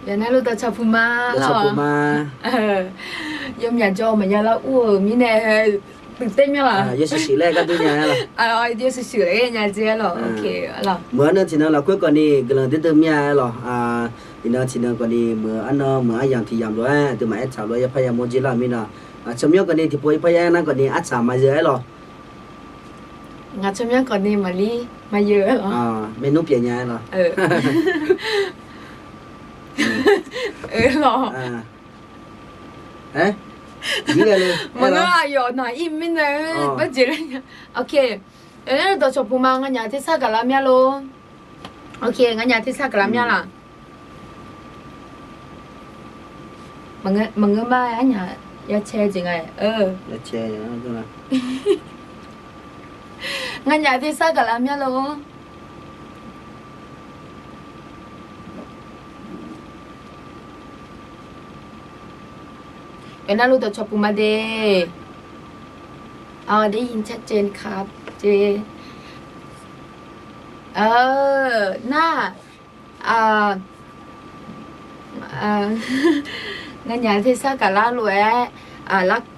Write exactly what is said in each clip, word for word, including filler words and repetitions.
Yawqnan luf dawqcawq puq ma, dawqcawq puq ma. Yawmyaq jawr maqya lar ur-euq mirnae, duiqter myanr laq. Yawshuif shuif laer gar dur nya-aer laq. Yawshuif shuif laer nya dzer-aer lawq. Meuq arnan tiqnan lafkhoer khawfni guiqlanq derdeuv mir-a-aer lawq. Iqnan tiqnan khawfni meuq arnan meuq aryamq tiq yamq lof-aer aqduimaf aertaq lof-aer yapar yamawr dzer lar-euq mirnae, tsawrmyanr khawfni tiqpov yapar yar nar khawfni artsaq maqzeu-aer lawq. Ngaq tsawrmyanr khawfni maqlir maqyeu-aer lawq. Maernmr pyeuf nya-aer lawq. Lawq. Maqngeur aqyawf naq ir mirnae barjeq ler nya. Ok. Yawqnan luf dawqcawq puq ma, nganyaf tersar gaqlar myanr lor. Ok, nganyaf tersar gaqlar myanr laq. Maqngeur ma, arnyaf ya cae jeq nga. Nganyaf tersar gaqlar myanr lor. Yawqnan luf dawqcawq puq ma de. ได้ยินชัดเจนครับ jeq. Nar, nganyaf tersar gaqlar lof-aer,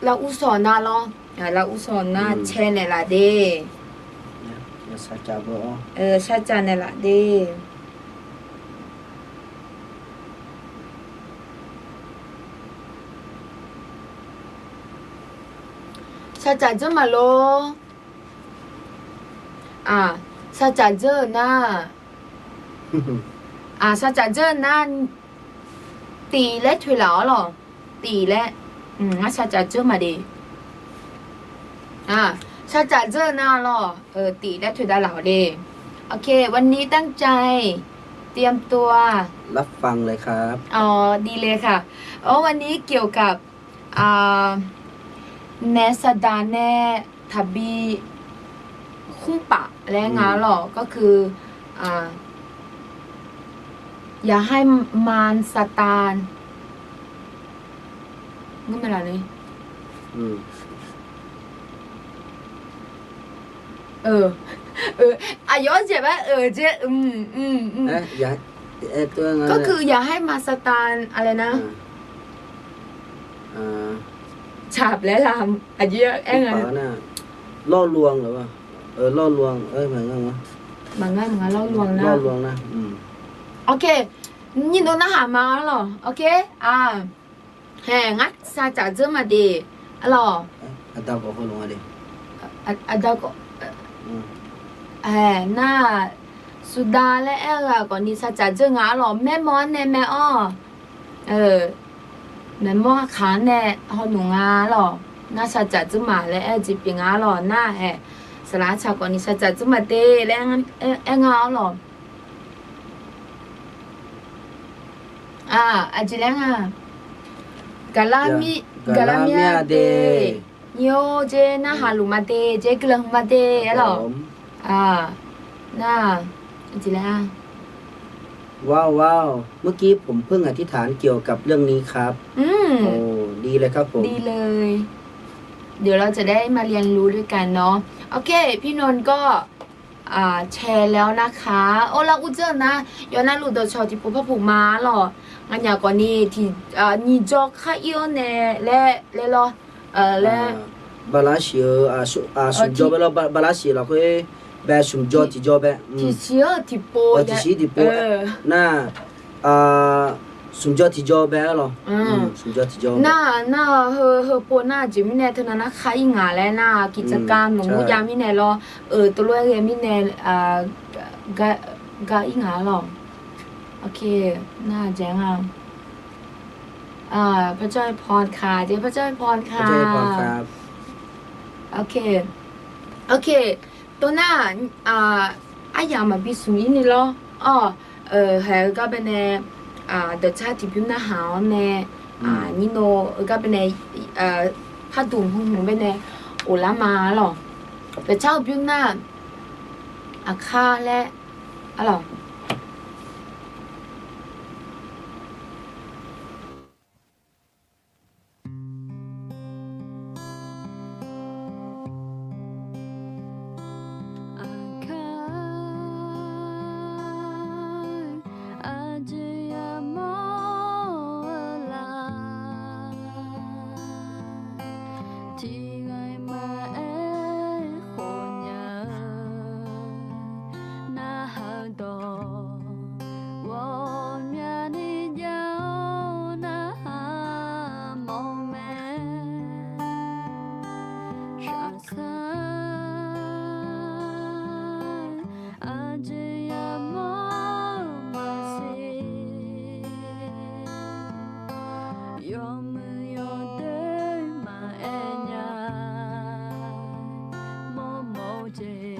lar ur sawq nar lawr. Lar ur sawq nar cae naeqlaf de. Sharcav naeqlaf de. Sharcav dzeur maqlor. Sharcav dzeur-eu nar, sharcav dzeur-eu nar, tif laer toeqlaf-awr lawq. Tif laer, ngar sharcav dzeur ma de. Sharcav dzeur-eu nar lawq, tif laer toeqdavlaf-awq de. Ok, วันนี้ตั้งใจเตรียมตัว ดีเลยค่ะ อ๋อ วันนี้เกี่ยวกับ ในสัปดาห์แน่ ทะบี khmr paf laer nga lawq, ก็คือ อย่าให้มารซาตาน Aqyawf-anr jeq bae-eu jeq, ก็คือ อย่าให้มารซาตาน อะไรนะ Tsaq laer la, aqjeq aer nga. Lawrluan, lawrluan, maqnga maqnga lawrluan nar. Ok, nyir dov narhaq ma lawq. Ok, a, hae ngar sharcav dzeur ma de, arlawq. Aqda khawf, hae nar, suda laer aer-eu ghaq khawfni sharcav dzeur nga arlawq. Maermawr-anr nae maer-awr, maeqmawr kaq-anr nae hawnmq nga lawq. Nar sharcav dzeur ma laer aer-eu jeq pyeuf nga lawq. Nar-ae, saqlaq artsaq khawfni sharcav dzeur ma de laer aer nga arlawq. Aqjeq laer nga, gaqlar mir-a de. Nyiq-or, jer narhaq luf ma de, jer guiqlanq ma de arlawq. Nar, aqjeq laer nga. ว้าว ว้าว เมื่อกี้ผมเพิ่งอธิษฐานเกี่ยวกับเรื่องนี้ครับ ดีเลย เดี๋ยวเราจะได้มาเรียนรู้ด้วยกันเนาะ Ok, พี่นนท์ก็ แชร์แล้วนะคะ Or, lar ur dzeur nar, yawqnan luf dawqcawq tiqpov par puq ma lawq. Nganyaf khawfni tiq, nyiq jawr khar ir-awr nae laer, laer lawr. Laer, bala siq-eu, smq jawr bae lawr, bala siq lafkhoer bae smq jawr tiq jawr bae, tiqsiq-eu tiqpov, tiqsiq tiqpov nar, smq jawr tiq jawr bae arlawq. Nar, nar, heu, heupov nar aqjeq mirnae teunav nar khar ir ngaq laer nar, กิจกรรม maqngeur jav mirnae lawr, eu, teulof-aer ghae mirnae, gar ir ngaq arlawq. Ok, nar aqjeq nga. พระเจ้าอวยพรค่ะ jeq พระเจ้าอวยพรค่ะ Ok, ok, tov nar, aryamq maqbi smq ir ni lawr. Awr, haeq-eu gar bae nae, dawqcar tiqbymr narhaq-awr nae, nyir no-eu gar bae nae, parduq hmq hmq bae nae of lar ma lawq. Dawqcar-eu bymr nar, aqkar laer arlawq. jeq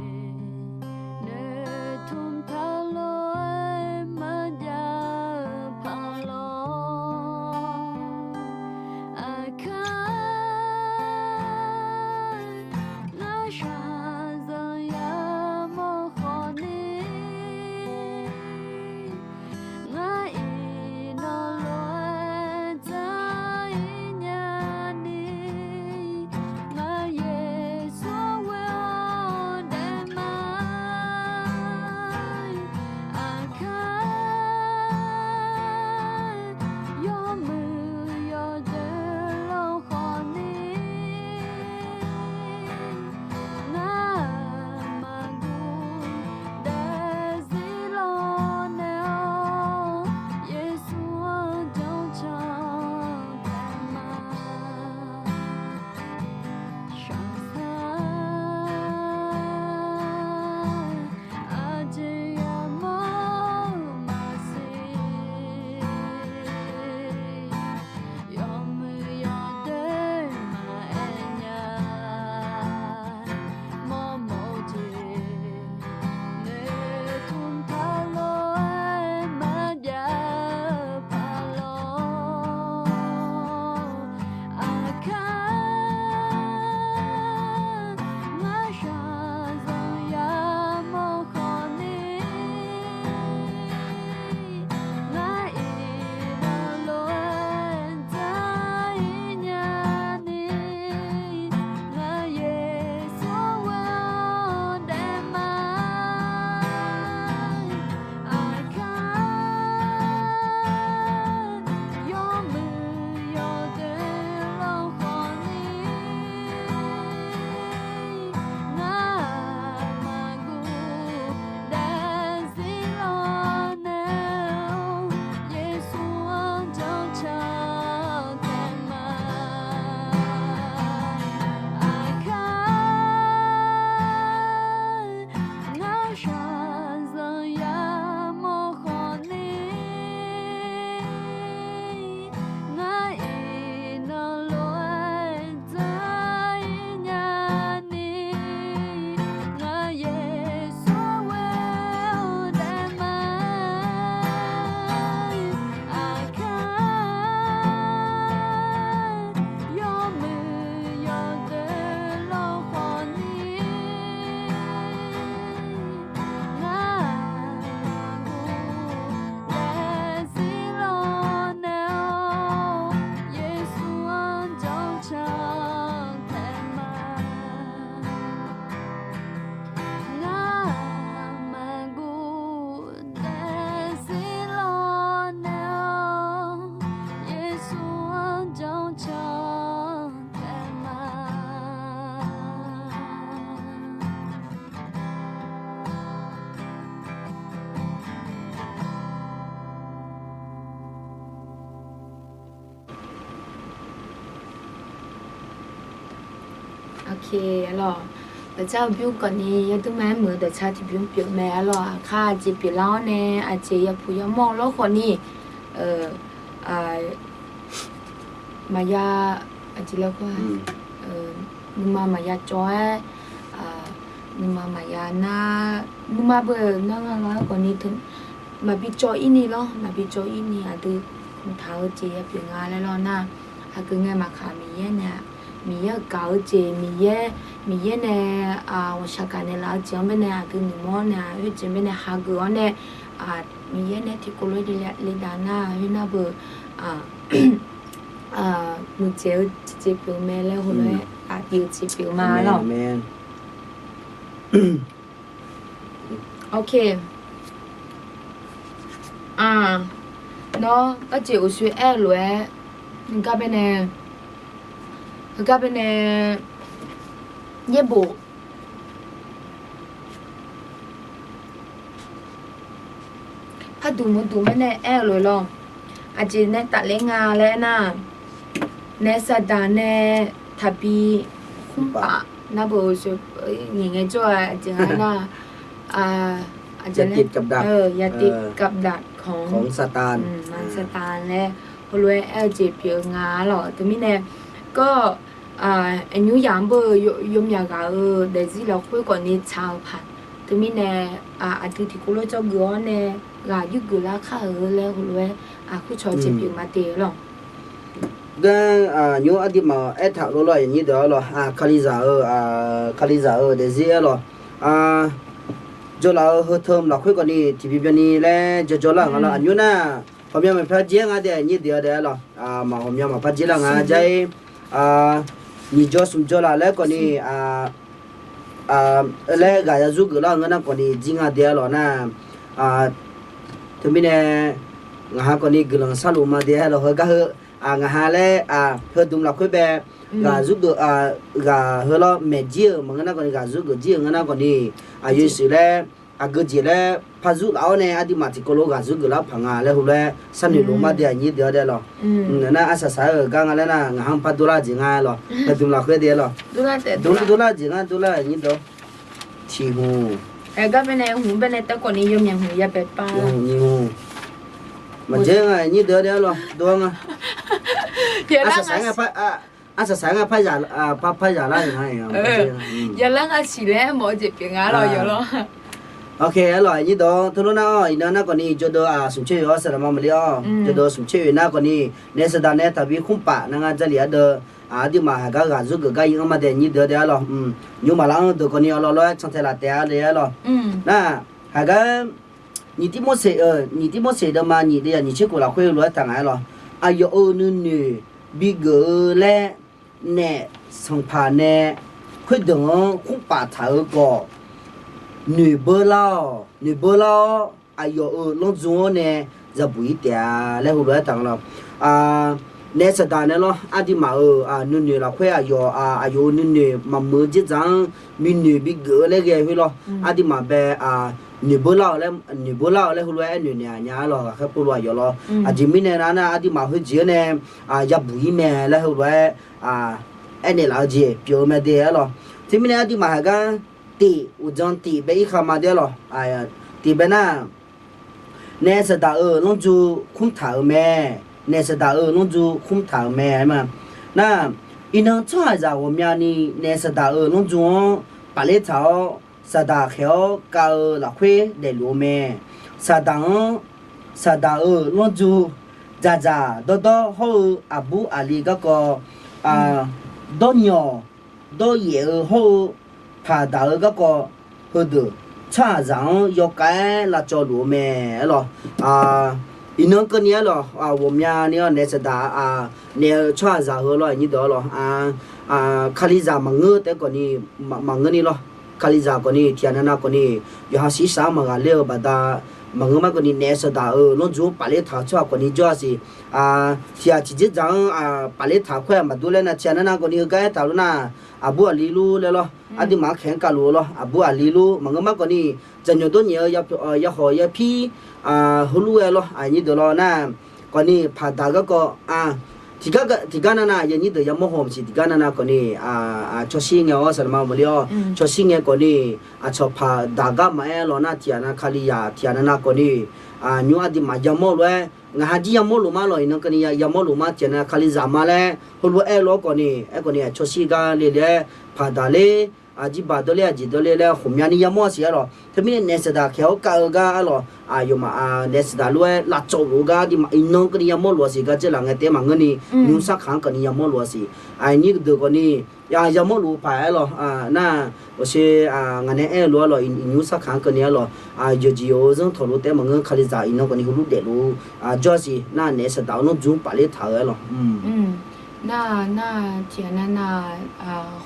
noeqtmq taqlof-aer maqjav-eu paqlawq. Aqkar ngar shaqzanq yamawr khawfni, ngar iqnan lof-aer dzar-ir nyani, ngar Yeqsur ghoe-awr daef ma. Aqkar yawmuiq yawdoer lawr khawfni, ngar maqguv daefzir lawnaeq-awr, Yeqsur-anr janrcan taef ma. Shaqsar aqjeq yamawr-eu maqsiq, yawmuiq yawdoer maqaer nya. Mawrmawf-eu jeq noeqtmq taqlof-aer maqjav-eu paqlawq. Aqkar ngar shaqzanq yamawr khawfni, ngar iqnan lof-aer dzar-ir nyani, ngar Yeqsur ghoe-awr daef ma. Aqkar yawmuiq yawdoer lawr khawfni, ngar maqguv daefzir lawnaeq-awr, Yeqsur-anr janrcan taef ma. Aqkar ngar shaqzanq yamawr khawfni, ngar iqnan lof-aer dzar-ir nyani, ngar Yeqsur ghoe-awr daef ma. Aqkar yawmuiq yawdoer lawr khawfni, ngar maqguv daefzir lawnaeq-awr, Yeqsur-anr janrcan taef ma. Ngar maqguv daefzir lawnaeq-awr, Yeqsur-anr janrcan taef ma. Aqkar arlawq, dawqcar bymr gawqni yawdmr ma-aer muiq-eu dawqcar tiqbymr pyeuf mae arlawq. Aqkar aqjeq pyeuflar-awr nae aqjeq yapuq yamawr-eu lawr khawfni, maqya, aqjeq laer, nuima maqya cawv-aer, nuima maqya nar, nuima beu nar nga lar khawfni, maqbi cawv-ir ni lawr, maqbi cawv-ir ni aqdui taq-eu jeq yapyeuf nga laer lawr nar, aqgeu ngae maqkaq Miqyaer nae, Miqyaer-euq gaq-eu jeq, Miqyaer, Miqyaer nae ghawqshaq gaq naeqlaf-eu jeq-anr baenae aqdui noeqmawr-awr nae, khoerjeq baenae hageuf-awr nae, Miqyaer nae tiqkawv lof-aer le dav nar, khoernar beu muiqdzaeq-eu tiqjeq pyeuf mae laer heulof-aer aqdui-eu jeq pyeuf ma lawr. Ok. Nawr arjeq uqshoe aer-eu lof-aer, heugar baenae, heugar baenae, yaerbof par duq meuq duq mirnae aer-eu lof-aer lawr. Aqjeq nae tafler nga laer aernar, naef Saqdaq nae taqbi khmr paf nar beu, nyiq ngae jawr-a aqjeq nga aernar, อย่าติดกับดักของ ของซาตาน Saqdaq laer heulof-aer aer-eu jeq pyeuf-eu nga lawq. Teumirnae, kawr Aqnymr yaq-anr beu-eu yawmyaq ghaq-euq daefzir lafkhoer khawfni tsaq-eu paq. Teumirnae aqdui tiqkawv lof jawrgeuf-awr nae ghaq yurgeuf lar kar-euq laer heulof-aer aqkhoer cawq jeq pyeuf ma de lawq. Gar nymr aqduimaf aertaq-eu lof lawr, aqnyir deuq-awr lawq, Kalizaq-eu, Kalizaq-euq daefzir-aer lawq, jawrlaf-eu heu teu lafkhoer khawfni tiqbyan byanni laer jawrjawr lar-euq nga lawr. Aqnymr nar ghawqmya maqpar jir-aer nga de, aqnyir deuq-awr daef-aer lawq, maq ghawqmya maqpar jir lar nga jav-ir nyiq jawr smq jawr laf laer khawfni laer ghaq ya zurgeuf lar-eu ngeur nar khawfni jir nga de-aer lawq nar. Teumirnae ngaq ha khawfni guiqlanq sharluf ma de-aer lawq, heugar heu ngaq ha laer heudmq lafkhoer bae ghaq zurgeuf, ghaq heu lawr maeq jir-euq maqngeur nar khawfni, ghaq zurgeuf jir-euq ngeur nar khawfni, aqyawf shuif laer aqgeu jeq laer par zurlaf-awr nae aqduimaf tiqkawv lof ghaq zurgeuf lar paq nga laer heulof-aer sharnoeq luf ma de, aqnyir deuq-awr daef-aer lawq. Nar arsaq saq-aer-euq gar nga laer nar ngaq ha-anr par dovlar jeq nga-aer lawq, heudmq lafkhoer de-aer lawq. Dovlar jeq nga dovlar, aqnyir deuq-awr. Tiq hmq. Aergar baenae hmq baenae taef khawfni yawmyaq hmq ya bae par. Maqjaer nga, aqnyir deuq-awr daef-aer lawq, dov-aer nga. Arsaq saq-aer nga par, arsaq saq-aer nga par zaq, par zaq lar-euq nga. Yalar nga siq laer mawf-eu jeq pyeuf nga lawq, yawlawr. Ok, aer lawq, aqnyir deuq-awr teulof nar-awr, iqnan nar khawfni jawrdeuv smq coer oeq-awr saqdaq ma maqli-awr, jawrdeuv smq coer oeq nar khawfni naef saqdaq nae taqbi khmr paf nar ngar Jarlif ardeuv aqduimaf haqgar ghaq zurgeuf gar ir-anr ma de, aqnyir deuq-awr daef-aer lawq. Nymr maqlar-anr deuq khawfni awlawr lawr-aer cantae laf taef-a daef-aer lawq. Nar haqgar nyiq Tirmorseq, nyiq Tirmorseq deuvma nyiq deuvya nyiq tser khof lafkhoer lof-aer taq nga-aer lawq. Aqyawf-euq nuinoeq bigeuf-eu laer naef sanqpaq nae khoerdeuq-anr khmr paf taq-eu khawf, noeq beur lar-awq, noeq beur lar-awr aqyawf-euq lanrdzor-anr nae yabuq ir taef-a laer heulof-aer taq nga lawq. Naef saqdaq nae lawr, aqduimaf-euq nuinoeq lafkhoer aqyawf, aqyawf-euq nuinoeq maqmuiq-eu dzerdzaq-anr binoeq bigeuf-eu laer ghae khoer lawr, aqduimaf bae noeq beur lar-awq laer, noeq beur lar-awq laer heulof-aer aernoeq naeq nya-aer lawq, ghaqkhaer pov lof aqyawf lawr. Aqjeq mirnae nar nar aqduimaf heujeq-anr nae yabuq ir mae laer heulof-aer aernaeq laf-eu jeq pyeuf-eu mae de-aer lawq. Teumirnae aqduimaf haqgar tif uqdzan tif bae ir kha ma de-aer lawq. Tif bae nar naef saqdaq-euq lanrdzor khmr taq-euq mae. Naef saqdaq-euq lanrdzor khmr taq-euq mae ma. Nar iqnan tsawrhaqzaq ghawqmyani naef saqdaq-euq lanrdzor-anr pafler taq-awr, saqdaq khaeq-awr kav-eu lafkhoer daefluf-eu mae. Saqdaq-anr, saqdaq-euq lanrdzor dzaqdzaq dawrdawr hawr-eu aqbur aqli garkawv, dawrnyawq dawryaef-eu hawr-eu paqdaq-eu garkawv heudeuq tsawrhaqzaq-anr yawkhav-aer lavcawv luf-eu mae-aer lawq. Iqnan keuvni-aer lawq, ghawqmyani-awr naef saqdaq naef-eu tsawrhaqzaq heu lawr, aqnyir deuq-awr lawq, Kalizaq maqngeur taef khawfni, maqngeur ni lawr. Kalizaq khawfni tiqghaq navnav khawfni yawqha shir shaq-anr maqghaq ler-eu baqda, maqngeur mar khawfni naef saqdaq-euq lanrdzor-anr pafler taq-eu tsawrhaq khawfni jawr-a siq. Tiqghaq tiqdzerdzaq-anr pafler taq khoer-aq maqdur laer nar, tiqghaq navnav khawfni heugar aertaq luf nar, aqbur aqli lur laer lawr, aqduimaf-anr khaeq-anr kavluf-eu lawr, aqbur aqli lur maqngeur mar khawfni, dzaqnyawq dawrnyaef-eu yakhawf yapir, heulof-aer lawr, aqnyir deuq lawr nar, khawfni paqdaq garkawv, tiqgar navnav yanyir deuq yamawr haw maqsiq, tiqgar navnav khawfni cawshir ngae-awr saqlaqma maqli-awr, cawshir ngae khawfni aqcawq paqdaq gar maqaer lawq nar, tiqghaq nav Kalizaq tiqghaq navnav khawfni nymr aqduimaf yamawr lof-aer, ngaq ha jir yamawr luf ma lawq, iqnan keuvni yamawr luf ma, tiqghaq nav Kalizaq ma laer heulof-aer aer lof-awr khawfni, aerkhawfni aqcawq shir gar le le-aer paqdaq ler, aqjirbaq dawrler aqjeq dawrler laer ghawqmyani yamawr siq aer lawq. Teumirnae naef saqdaq khaeq-awr kav-eu gar aer lawq, aqyawfmaf naef saqdaq lof-aer lavcawv luf-eu gar aqduimaf iqnan keuvni yamawr luf-a siq, gar dzeurlaf ngae taef maqngeur ni, nymr sarkaq-anr keuvni yamawr luf-a siq. Aqnyir deuq khawfni yamawr luf-eu paq aer lawq, nar, awqshe, ngaq nae aer-eu lof-aer lawq, iqnymr sarkaq-anr keuvni aer lawq, yawqjeq yawq-eu zanr tawq lof taef maqngeur, Kalizaq iqnan khawfni heulof daefluf jawr-a siq nar, naef saqdaq-eu lanrdzor-anr pafler taq-eu aer lawq. Nar, nar, tiqghaq navnav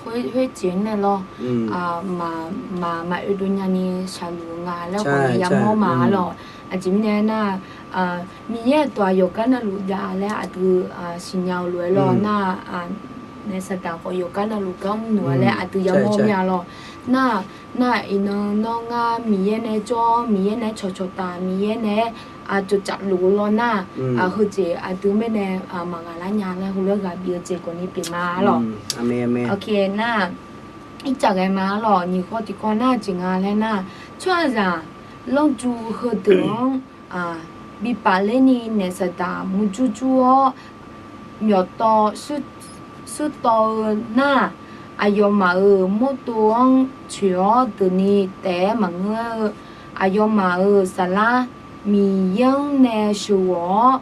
khoerjeq-anr nae lawr, maq, maq oedov nyani shaqluf nga laer khawfni yamawr ma aer lawq. Aqjeq mirnae nar, Miqyaer aqdawq-aq yawqgar navluf jav laer aqdui siqnya-eu lof-aer lawr nar, naef saqdaq khawf yawqgar navluf gar mrnoeq-a laer aqdui yamawr mya lawr. Nar, nar iqnan nawr ngar Miqyaer nae jawr-awr Miqyaer nae cawqcawq taf Miqyaer nae-aer aqcawq caf luf-eu lawr nar, heujeq aqdui mirnae maqghaq lar nya laer heulof-aer ghaq bif-eu jeq khawfni pyeuf ma aer lawq. Nar, ircaf ghae ma aer lawq, nyiq khawv tiq khawv nar jeq nga laer nar, tsawrhaqzaq lanrju heudeuq-anr bi pafler ni naef saqdaq murjur jur-awr, myawqtawv shuir shuirtawv-eu nar, aqyawfmaf-euq mawrdo-anr coeq-awr deuqni taef-aer maqngeur-eu, aqyawfmaf-euq saflar Miqyaer-anr nae sheuqghawq-awr,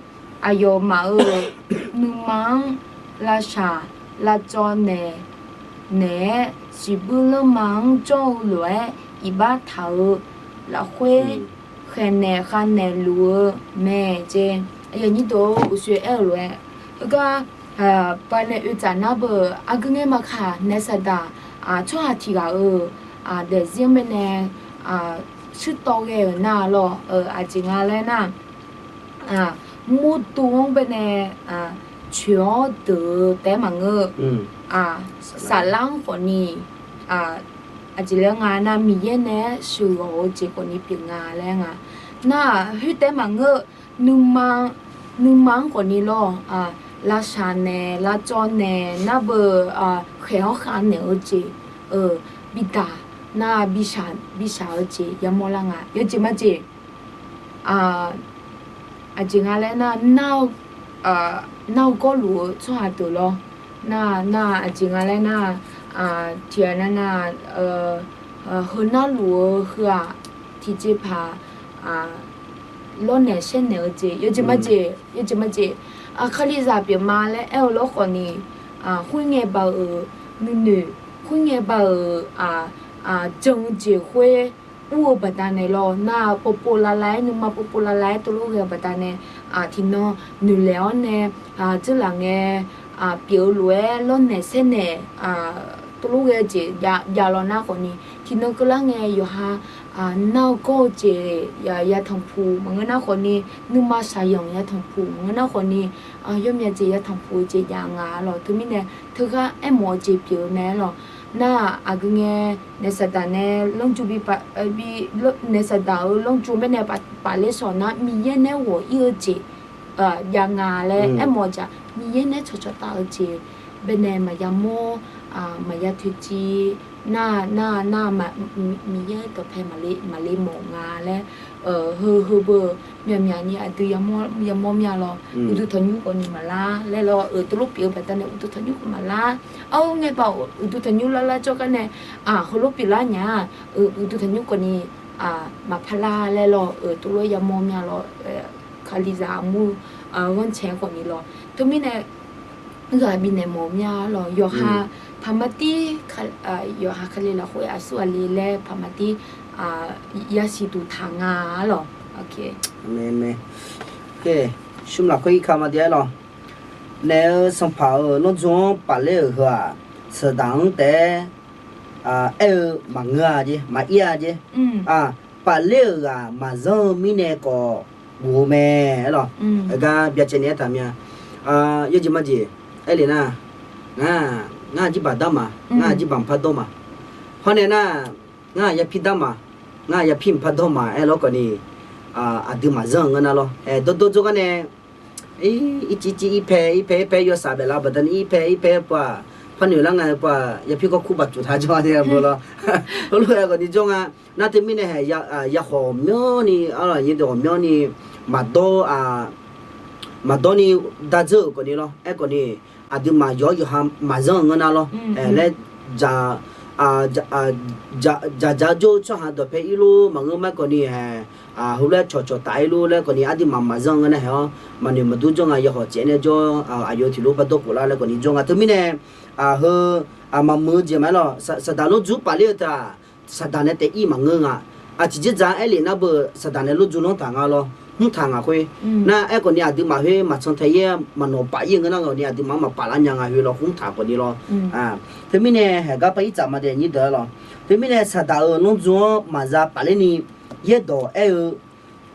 aqyawfmaf-euq nuima-anr lavshaq lavcawv naeq naeq-aer, siqbuir lanrma-anr jawr-eu lof-aer iqbax taq-euq lafkhoer khaeqnaeq khavnaeq luf-eu mae jeq. Aqyuif aqnyir deuq-or, uqshoe aer-eu lof-aer, heugar, baqnaeq oeqtsaf nar beu, aqgeu ngae maqkaq naeq saqdaq tsawrhaq tiq ghaq-euq daefzir-anr baenae shuirtawv ghae-euq nar lawr, aqjeq nga laer nar, mawrdo-anr baenae coeq-awr deuq-eu taef-aer maqngeur-eu, saflar-anr khawfni, aqjeq laer nga nar, Miqyaer nae-aer sheuqghawq-eu jeq khawfni pyeuf nga laer nga. Nar-aq, khoertaef maqngeur-eu, nuima, nuima-anr khawfni lawr, lavshaq naeq lavcawv naeq nar beu, khaeq-anr khavnaeq-eu jeq bidaq nar, bishaq-eu jeq yamawr lar nga. Yawjeq majeq, aqjeq nga laer nar, nar-eu gawrluf-eu tsawrhaq deuq lawr, nar, nar aqjeq nga laer nar, tiqghaq nar nar, heu narluf-eu heu-aq, tiqjeqpaq lawrnaeq saernaeq-eu jeq, yawjeq majeq, yawjeq majeq, Kalizaq pyeufma laer aer-eu lawr khawfni, khoerngae bav-euq nuinoeq, khoerngae bav-euq jan-eu jeq khoer ur-eu baqdanae lawr, nar povpov lavlav-aer, nuima povpov lavlav-aer tov lof ghae-eu baqdanae, tiqnan noeqlaeq-awr nae, dzeurlaf ngae, pyeuf-eu lof-aer lawrnaeq saernaeq, tov lof ghae-eu jeq jav lawr nar khawfni, tiqnan keuvlar ngae yawqha nar-eu gawr-eu jeq yatanqpuq maqngeur nar khawfni, nuima shaqyanq yatanqpuq maqngeur nar khawfni, yawmyav jeq yatanqpuq-eu jeq jav nga lawr. Teumirnae teughaq aermawf-eu jeq pyeuf-eu mae lawr. Nar-aq, aqgeu ngae naeq saqdaq nae lanrju bi, naeq saqdaq-euq lanrju baenae pafler shawq nar, Miqyaer nae-aer ghawq ir-eu jeq jav nga laer aermawf-eu jeq-aq, Miqyaer nae-aer cawqcawq taf-eu jeq baenae maqya mawr, maqya toeqciv, nar, nar, nar, Miqyaer dawqpae maqle mawf nga laer, heu heu beu, myaqmyaq ni aqdui yamawr mya lawr, uqduq tanqnymr khawfni maqlar laer lawr, euq tov lof pyeuf-eu baqdanae uqduq tanqnymr khawf maqlar. Ar, ngae bav uqduq tanqnymr larlar jawrgar nae, heulof pyeuflar nya-a, uqduq tanqnymr khawfni maqpar lar laer lawr, euq tov lof yamawr mya lawr, Kalizaq armur ghanrcae khawfni lawr. Teumirnae ghaq bifnaeq mawf-eu mya lawr, yawqha paqmaqtir, yawqha Kali lafkhoer aqsur aqli laer paqmaqtir yasiq duq taq nga-a lawr. Smr lafkhoer irkama dae-aer lawr, naef-eu sanqpaq-euq lanrdzor-anr pafler-euq heu-aq, saqdaq-anr taef-aer aer-eu maqngeur-a jeq, maqir-a jeq. Pafler-euq ghaq maqzanr-eu mirnae khawf bof-eu mae aer lawr. Aqgar byacaevni aertaq mya. Yawjeq majeq aer le nar, ngar, ngar aqjirbaq darma, ngar aqjirbaq mqpar dawr ma. Hawr nae nar, ngar yapir darma, ngar yapir mqpar dawr ma aer lawr khawfni, aqdui maqzanr-eu ngeur nar lawr. Aer dawrdawr dzawrgar nae, ircif cif irpae irpae irpae yawsaf baef lar baqdanae irpae irpae pov-aq, par noeq lar nga-eu pov-aq, yapir kawrkur baqcuf taq jawr-a nae beu lawr. Heulof-aer khawfni jawr nga. Nar teumirnae haeq yakhawf myanrni, aqyuif deuq ghawqmyanrni maqdawr, maqdawr ni dardzeur-euq khawfni lawr. Aerkhawfni aqduimaf yawqha yawqha maqzanr-eu ngeur nar lawr. Aer laer, dzaq dzaq jawr-eu tsawrhaq dawqpae irlor maqngeur ma khawfni haeq, heulof-aer cawqcawq taf irlor laer khawfni aqduimaf maqzanr-eu ngeur nar haeq-awr, maqnoeq maqdur jawr nga. Yawkhawf caev nae jawr, aqyawf tiqlof par dawrkhof lar laer khawfni jawr nga. Teumirnae heu maqmuiq-eu jeq ma-aer lawr, saqdaq lanrdzur pafler-eu teu-aq, saqdaq nae taef ir maqngeur nga. Aqtiqjeq dzaq-anr aer lef nar beu, saqdaq nae lanrdzur lanr taq nga lawr, hmr taq ngaq khoer. Nar aerkhawfni aqduimaf khoer maqcan tae-ir maqnawq paf ir-eu ngeur nar khawfni aqduimaf-anr maqpaf lar nya nga khoer lawr, hmr taq khawfni lawr. Teumirnae haeq gar par ir tsaf ma dae nyir deuq-aer lawr. Teumirnae saqdaq-euq lanrdzur-anr maqza pafler ni, yaerdawq aer-eu,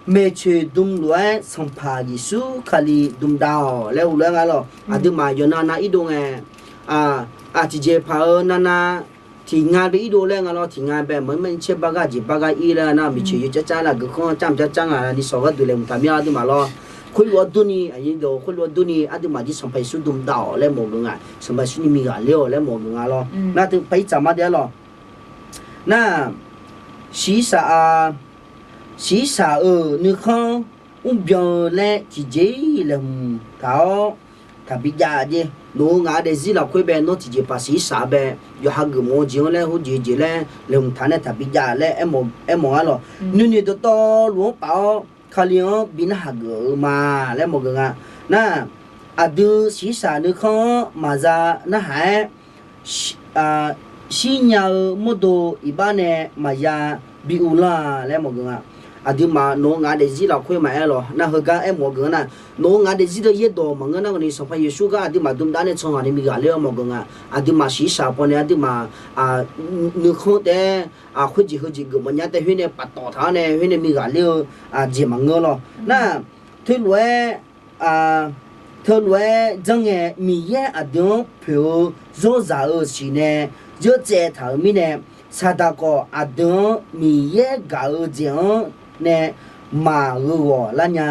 maeqtsoeq dm lof-aer Sanqpaq Yeqsur Kali dm dav-awq laer heulof-aer nga lawr. Aqduimaf yawqnan nav irdov ngae, aqtiqjeq paq-eu navnav tiq nga bae irdov laer nga lawr. Tiq nga bae maqngeur ma, caer bar gar jeq bar gar ir laer nar, miqcoeq yawcar car nar, guikhanr car mq car car nga ni sawq gharduq laeqhmq taq mir-a aqduimaf lawr. Khoerlof-aer durni, aqyuif deuq khoerlof-aer durni aqduimaf jir Sanqpaq Yeqsur dm dav-awq laer mawf geuf nga. Sanqpaq Yeqsur ni miqghaq ler-awq laer mawf geuf nga lawr. Nar teu par ir tsaf ma dae-aer lawr. Nar shiqshaq-a, shiqshaq-euq nuikhanr mrbyan-eu laer tiqjeq-iq laeqhmq taq-awr, taqbi jav-a jeq. Nawq-eu ngaq-eu daefzir lafkhoer bae nawr tiqjeqpaq siqshaq bae, yawqha geufmawf-eu jeq-anr laer heujeq jeq laer laeqhmq taq nae taqbi jav laer aermawf-a lawq. Nuinoeq dawqtawvluf-anr paf-awr Kali-anr bi narhaq geuf-eu ma laer mawf geuf nga. Nar, aqdui shiqshaq nuikhanr-anr maqza narhaq-aer, shirnya-eu mawrdo iqbax nae maqya bi uvlanr-a laer mawf geuf nga. Aqduimaf nawq-eu ngaq-eu daefzir lafkhoer maqaer lawq. Nar heugar aermawf geuf-anr nar, nawq-eu ngaq-eu daefzir deuq yaerdawq maqngeur nar gawqni Sanqpaq Yeqsur gar aqduimaf dmdav nae tsanghaq nae miqghaq ler-awr mawf geuf nga. Aqduimaf shiqshaq pawnae aqduimaf nuikhanr taef-aer khoerjeq heujeq geufmawf nya taef khoer nae paftawf taq-awr nae khoer nae miqghaq ler-eu jeq maqngeur lawq. Nar, teulof-aer teulof-aer janr ngae Miqyaer aqdui-anr poeq-eu zawrzaq-eu siq nae dzertsaev taq-euq mirnae, Saqdaq khawf aqdui-anr Miqyaer gaq-eu jeq-anr nae maqgheu ghawq lar nya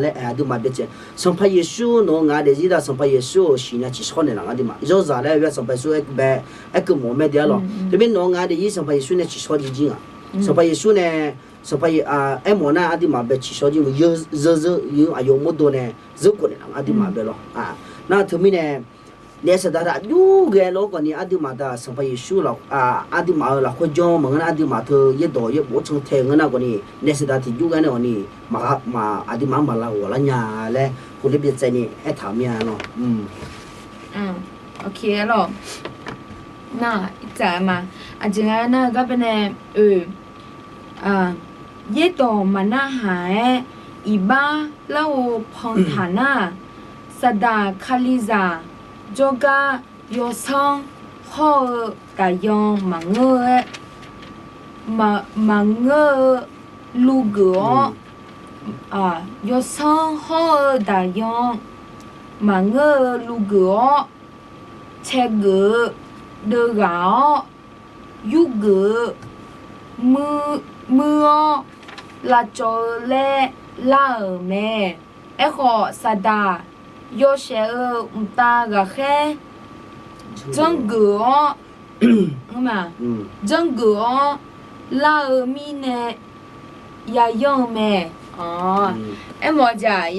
laer aer aqduimaf byacae. Sanqpaq Yeqsur nawq-eu ngaq-eu daefzir daq Sanqpaq Yeqsur-euq siq nae ciqshawr naeqlaf nga aqduimaf. Zawrzaq laer aer-a Sanqpaq Yeqsur aer bae aerkeuv mawf-eu mae de-a lawq. Teumirnae nawq-eu ngaq-eu daefzir Sanqpaq Yeqsur nae ciqshawr jir jir nga. Sanqpaq Yeqsur nae, Sanqpaq Ye- aermawf nar aqduimaf bae ciqshawr jir mq zeur zeur aqyawf-eu mawrdo nae zeur khof naeqlaf nga aqduimaf bae lawq. Nar teumirnae naef Saqdaq taq jur ghae lawr khawfni aqduimaf daq Sanqpaq Yeqsur aqduimaf-euq lafkhoer janr maqngeur nar aqduimaf teu yaerdawq yaerbof can tae ngeur nar khawfni naef Saqdaq tiqjur ghae nae khawfni maq aqduimaf-anr maqlav ghawq lar nya laer heulof byacaevni aertaq-euq mir-a lawq. Nar, aqjeq nga nar gar baenae, yaerdawq maqnarhaq-aer iqbax larghov pan taq nar, Saqdaq Kalizaq jawrgar yawsanr hawr-eu daqyan maqngeur-aer, maqngeur-eu lugeuf-awr, yawsanr hawr-eu daqyan maqngeur-eu lugeuf-awr, caegeuf-eu deuvghaq-awr, yurgeuf-eu muir-awr, lavcawv-eu laer lar-euq mae. Aerkhawf, Saqdaq yawshaef-eu mqtav ghaqkhaer janrgeuf-awr, janrgeuf-awr lar-eu mirnae yayanr-eu mae. Aermawf-eu jeq-aq,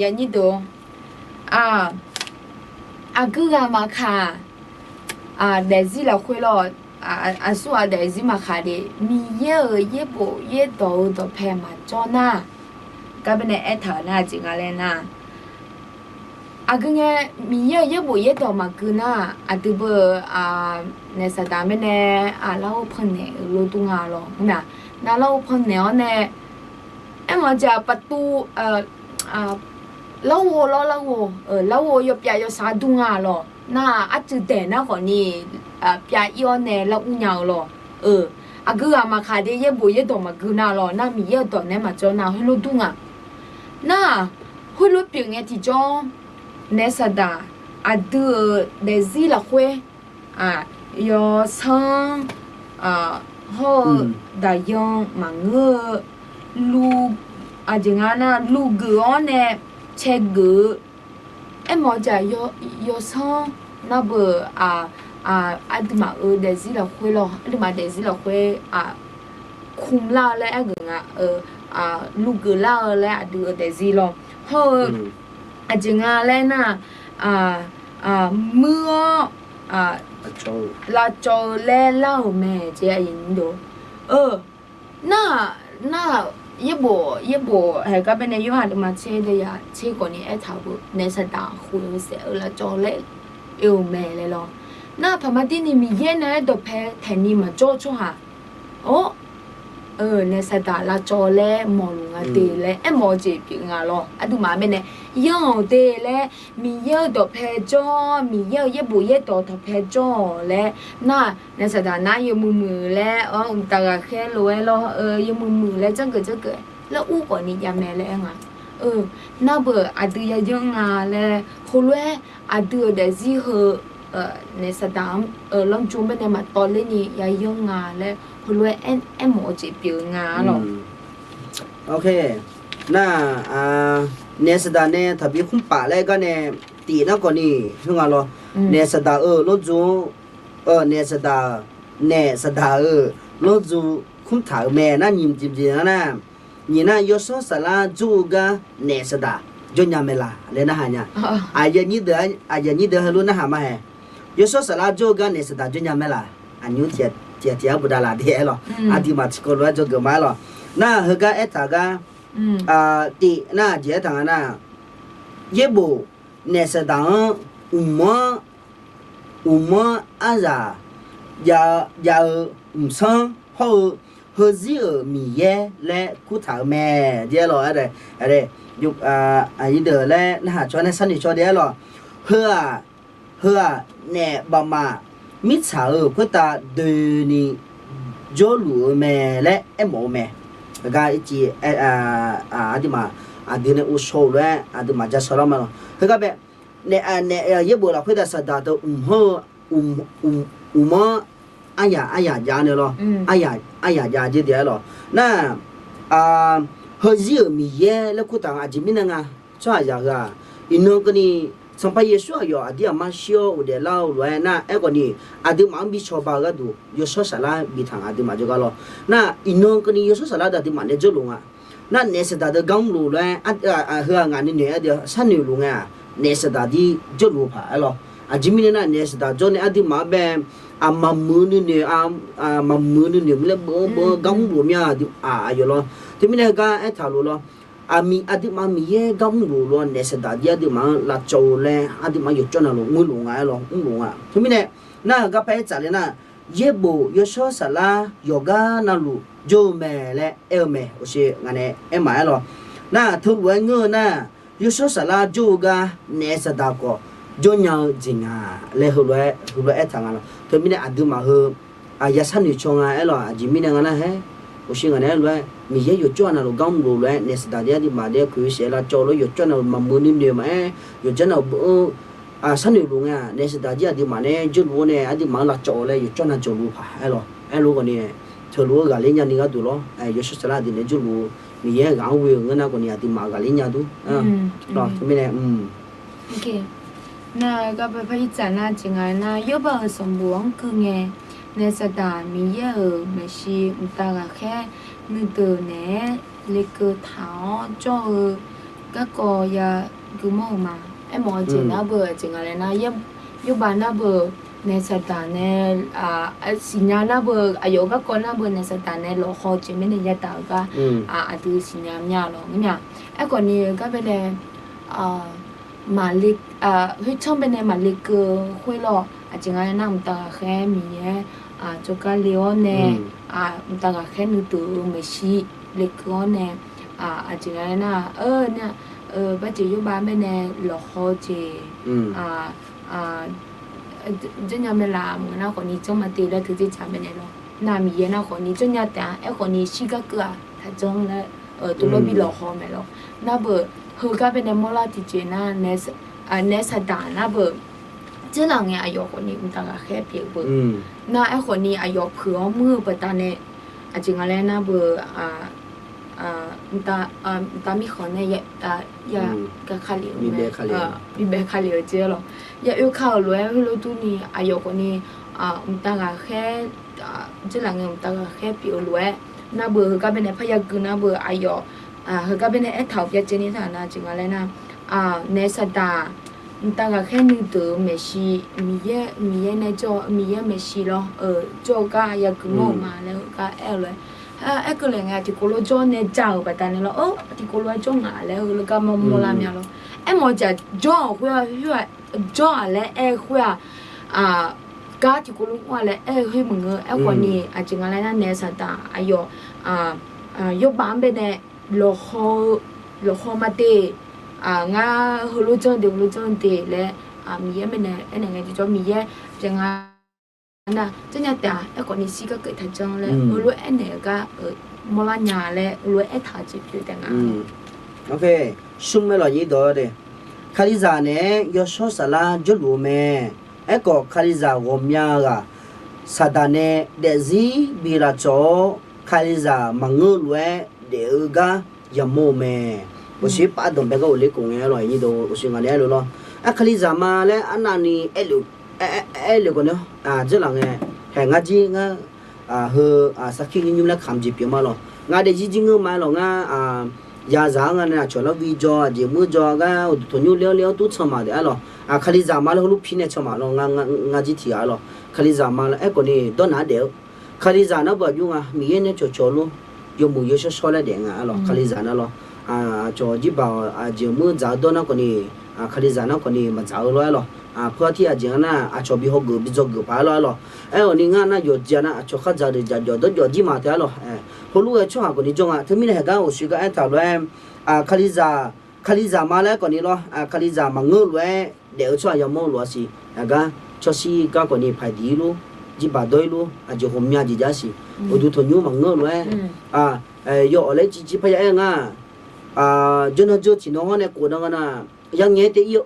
aqgeu ghaq maqkaq, daefzir lafkhoer lawr, aqsur ghaq daefzir maqkaq de, Miqyaer-euq yaerbof yaerdawq-eu dawqpae maqjawr nar, gar baenae aertaq-euq nar aqjeq nga laer nar, aqgeu ngae Miqyaer-euq yaerbof yaerdawq maqgeu nar, aqdui beu naef Saqdaq mirnae larghov pannaeq-eu lof dur nga lawr. Nar larghov pannaeq-awr nae, aermawf-eu jeq-aq paqtuv larghov lawr larghov, larghov yawpyav yawshav dur nga lawr. Nar arcuiv daeq nar khawfni pyav ir-awr nae lar ur nya-eu lawr. Aqgeu ghaq maqkaq de yaerbof yaerdawq maqgeu nar lawr. Nar Miqyaer-euq dawq naeq-aer maqjawr nar heulof dur nga. Nar-aq, khoerlof pyeuf ngae tiqjawr, naef Saqdaq aqdui-euq daefzir lafkhoer yawsanr hawr-eu daqyan maqngeur-eu, aqjeq nga nar lugeuf-awr nae caegeuf-eu, aermawf-eu jeq yawsanr nar beu aqduimaf-euq daefzir lafkhoer lawr, aqduimaf daefzir lafkhoer kumlar-eu laer aergeuf nga, lugeuf lar-eu laer aqdui-euq daefzir lawr. Hawr-eu aqjeq nga laer nar, muir-awr lavcawv-eu laer lar-euq mae jeq. Nar, nar, yaerbof yaerbof haeq gar baenae yawr aqduimaf tser deuv ya tser khawfni aertaq-eu beu naef Saqdaq khof-eu saef-eu lavcawv laer oe-euq mae laer lawr. Nar paqma dirni Miqyaer nae-aer dawqpae taeqni maqjawr-eu tsawrhaq, or, naef Saqdaq lavcawv laer mawfluf nga de laer aermawf-eu jeq pyeuf nga lawr. Aqduimaf baenae yanr-awq de laer, Miqyaer-euq dawqpae jawr, Miqyaer-euq yaerbof yaerdawq dawqpae jawr-awq laer nar, naef Saqdaq nar yawmuiq muiq laer, mqtav ghaqkhaer lof-aer lawr, yawmuiq muiq laer janrgeuf janrgeuf laer ur khawfni jav mae laer aer nga. Nar beu aqdui yayanr nga laer heulof-aer aqdui-euq daefzir heu naef Saqdaq-anr lanrjo baenae maqtawv lerni yayanr nga laer heulof-aer aermawf-eu jeq pyeuf nga lawr. Nar, naef Saqdaq nae taqbi khmr paf laer gar nae tif nar khawfni khoer nga lawr. Naef Saqdaq-euq lanrjo-anr, naef Saqdaq, naef Saqdaq-euq lanrjo khmr taq-euq mae nar nyiq jeq jeq nar nar, nyiq nar yawsanr saflar jawr-eu gar naef Saqdaq jawrnya mae laq laer narhaq nya. Aqyuif aqnyir deuq heulof narhaq ma hae. Yawshawr Saflar jawr-eu gar naef Saqdaq jawrnya mae laq. Aqnymr tiq ghaq tiq ghaq arbof davlaf de-aer lawq. Aqduimaf tiqkawv lof-aer dzawgeuf ma-aer lawq. Nar heugar aertaq-eu gar, tif nar aqjeq aertaq nga nar, yaerbof naef Saqdaq-anr mqmanr uqmanr aryaq jav-eu mqsanr hawr-eu, heuzir-euq Miqyaer laer kurtaq-eu mae. Aer lawq, aqyuif deuq laer narhaq caw nae sharnoeq caw de-aer lawq. Heu-aq, heu-aq naef bafmaf mirtsaq-euq khoertav doeni jawrluf-eu mae laer aermawf-eu mae. Heugar ircif aqduimaf aqdui nae ghovshaw-eu lof-aer aqduimaf ja shawlar ma lawq. Heugar bae, naef, naef yaerbof lafkhoer tav Saqdaq teu mqhanr-eu uqmanr aryaq aryaq jav nae lawr. Aryaq jav jeq de-aer lawq. Nar, heuzir-euq Miqyaer laer kurtaq-eu aqjeq mirnae nga. Tsawrhaqzaq heu-aq, iqnan keuvni Sanqpaq Yeqsur aqyawf aqdir aqmar shir-awr ghofdaef lar-eu lof-aer nar, aerkhawfni aqduimaf-anr bi cawba-eu gharduq Yawshawr Saflar biftaq nga aqduimaf jawrgar lawr. Nar, iqnan keuvni Yawshawr Saflar deuq aqduimaf nae jawrluf nga. Nar, naef Saqdaq deuq gar mrluf lof-aer, heu-aq ngaq nuinoeq-aer deuq sharnoeq luf ngae-aq, naef Saqdaq dir jawrluf-eu paq-aer lawq. Aqjeq mirnae nar, naef Saqdaq jawr nae aqduimaf-anr bae, maqmuiq nuinoeq, maqmuiq nuinoeq mr laer beuv-anr beuv-anr gar mrluf mir-a aqyawf lawr. Teumirnae heugar aertaq luf lawr. Aqduimaf Miqyaer gar mrluf lof-aer naef Saqdaq dir aqduimaf-anr lavcawv-eu laer aqduimaf yawqcawv navluf ngeur luf nga-aer lawr mrluf nga. Teumirnae nar, heugar par aertsaf le nar, yaerbof Yawshawr Saflar yawqgar navluf jawr-eu mae laer aer-eu mae. Uqshe ngaq nae aermaf-aer lawq. Nar, teulof-aer ngeur-eu nar, Yawshawr Saflar jawr-eu gar naef Saqdaq khawf jawrnya-eu jeq nga laer heulof-aer aertaq nga lawq. Teumirnae aqduimaf heu ya sharnoeq caw nga-aer lawq. Aqjeq mirnae nga nar haer, uqshe ngaq nae aer lof-aer Miqyaer yawqcawv navluf gar mrluf lof-aer naef Saqdaq dir aqduimaf daer koeq-eu saef lavcawv lof yawqcawv navluf maqmuiq nuinoeq maqaer yawqjawr navluf beuv-anr sharnoeq luf ngae-aq, naef Saqdaq dir aqduimaf nae jawrluf-awr nae aqduimaf-anr lavcawv-eu laer yawqcawv navjawq luf paq-aer lawq. Aerlof khawfni, teulof-aer ghaqler nyani gharduq lawr. Yawshawr Saflar aqdui nae jawrluf-eu Miqyaer ghaq-anr ghoe-euq ngeur nar khawfni aqduimaf ghaqler nya dur. Teumirnae, nar, gar par par irtsaq nar jeq nga nar, Yawrbav-euq sanqbof-anr keuv ngae, naef Saqdaq Miqyaer-euq maeqshi mqtav ghaqkhaer nuideuq naeq-aer lekeuv taq-awr jawr-eu garkawv yagui mawr-euq ma. Aermawf-eu jeq nar beu aqjeq nga laer nar, Yawrbav nar beu naef Saqdaq nae siqnya nar beu, aqyawf-euq garkawv nar beu naef Saqdaq nae lawqhaw-eu jeq mirnae yadaq-eu gar aqdui siqnya mya lawq ngeur nya. Aerkhawfni gar baenae maqle, khoertsanr baenae maqle keuv khoer lawr, aqjeq nga laer nar, mqtav ghaqkhaer Miqyaer jawrgar le-awr nae, mqtav ghaqkhaer nuideuq-euq maeqshi lekeuv-awr nae, aqjeq nga laer nar, barjeq Yawrbav baenae lawqhaw-eu jeq jawrnya mae laf maqngeur nar khawfni janr ma te laer teu dzer tsaq baenae lawr. Nar Miqyaer nar khawfni janrnya taef-a, aerkhawfni shirgar keuv-aq taqjanr laer, tov lawr bi lawqhaw mae lawr. Nar beu, heugar baenae mawrlar tiqjeq nar, naef Saqdaq nar beu, dzeurlaf ngae aqyawf khawfni mqtav ghaqkhaer pyeuf-eu beu. Nar aerkhawfni aqyawf peuq-awr muir-eu baqdanae, aqjeq nga laer nar beu, mqtav mirkhanq nae ya, ka kale-eu, bibae kale-eu jeq lawr. Ya oe ka-euq lof-aer heulof durni aqyawf khawfni mqtav ghaqkhaer, dzeurlaf ngae mqtav ghaqkhaer pyeuf-eu lof-aer nar beu, heugar baenae parya gui nar beu aqyawf, heugar baenae aertaq-euq byacaevni taq nar jeq nga laer nar, naef Saqdaq mqtav ghaqkhaer nuideuq-euq maeqshi, Miqyaer, Miqyaer nae jawr, Miqyaer maeqshi lawr, jawr-eu gar yagui mawr-euq ma laer heugar aer-eu lof-aer, aerkeuv lef ngae tiqkawv lof jawr nae ja-euq baqdanae lawr, tiqkawv lof-aer jawr ngaq laer heulof gar mawr mawrlar mya lawr. Aermawf-eu jeq-aq jawr-euq khoer-aq, jawr-aq laer aer-eu khoer-aq, gar tiqkawv lof mr-a laer aer-eu khoer maqngeur. Aerkhawfni aqjeq nga laer nar, naef Saqdaq aqyawf, Yawrbav-anr baenae lawqhaw-eu, lawqhaw ma te, ngar heulof janr de, heulof janr de laer, Miqyaer baenae aernaeq ngae tiqjawr Miqyaer pyeuf nga nar, janrnya taef-a, aerkhawfni shirgar keuv taqjanr laer heulof aernaeq-eu gar mawrlar nya laer heulof aertaq-eu jeq pyeuf taef nga. Smr-aer lawq nyir dawq-a de. Kalizaq naeq-aer Yawshawr Saflar jawrluf-eu mae. Aerkhawf, Kalizaq ghawqmya ghaq Saqdaq nae daefzir bi lavcawv-awr, Kalizaq maqngeur-eu lof-aer daef-eu gar yamawr-eu mae. Uqshoe pav danqbae gar ghofler khof ngae-aer lawq, nyir dawq uqshoe ngaq nae aer-eu lawr. Aer, Kalizaq ma laer arnavni aerlef khawf nae, dzeurlaf ngae, haeq ngar jir ngar heu sarkir nymr nymr laer kamq jeq pyeuf ma lawq. Ngar daefzir jir ngeur ma-aer lawq, ngar yazaq-anr nga nae aqcawq lar vi jawr, aqjeq muir jawr gar uqduq tanqnymr ler-awr ler-awr tur can ma taef-aer lawq. Kalizaq ma laer heulof pi nae can ma lawq. Ngar jir tiq ghaq-aer lawq, kalizaq ma laer aerkhawf ni dawrnaq-aer daef-eu. Kalizaq nar beu aqjox nga, Miqyaer nae cawqcawq lor, yawmuiq yawshawr shawr laer daef nga-aer lawq. Kalizaq nar lawr, aqcawq jirbaq-awq aqjeq muir dzaq-eu dawr nar khawf ni, kalizaq nar khawf ni maqdzaq-eu lor-aer lawq. Peugar tir aqjeq nga nar aqcawq bi hawgeuf bi dzawgeuf paq-aer lawr-aer lawq. Aerkhawf ni ngar nar yawqjeq nar aqcawq khardzaq deuq dzaq jawq dawrjawf jir ma taef-aer lawq. Heulof-aer tsawrhaq khawf ni jawr nga. Teumirnae haeqgar ghawqshoi gar aertaq lof-aer, kalizaq, kalizaq ma laer khawf ni lawr, kalizaq maqngeur-eu lof-aer daef-eu tsawrhaq yamawr-eu lof-aer siq. Aqgar tsawrshir gar khawf ni paqdiq-ir lor, jirbaq dawr-ir lor, aqjeq ghawqmya jeq jar siq. Uqduq tanqnymr maqngeur-eu lof-aer, yawawq laer civ civ parya aer nga. Jawrnan jawr tiqnan hawr nae khof nan nga nar, yangae-aer taef-ir-eu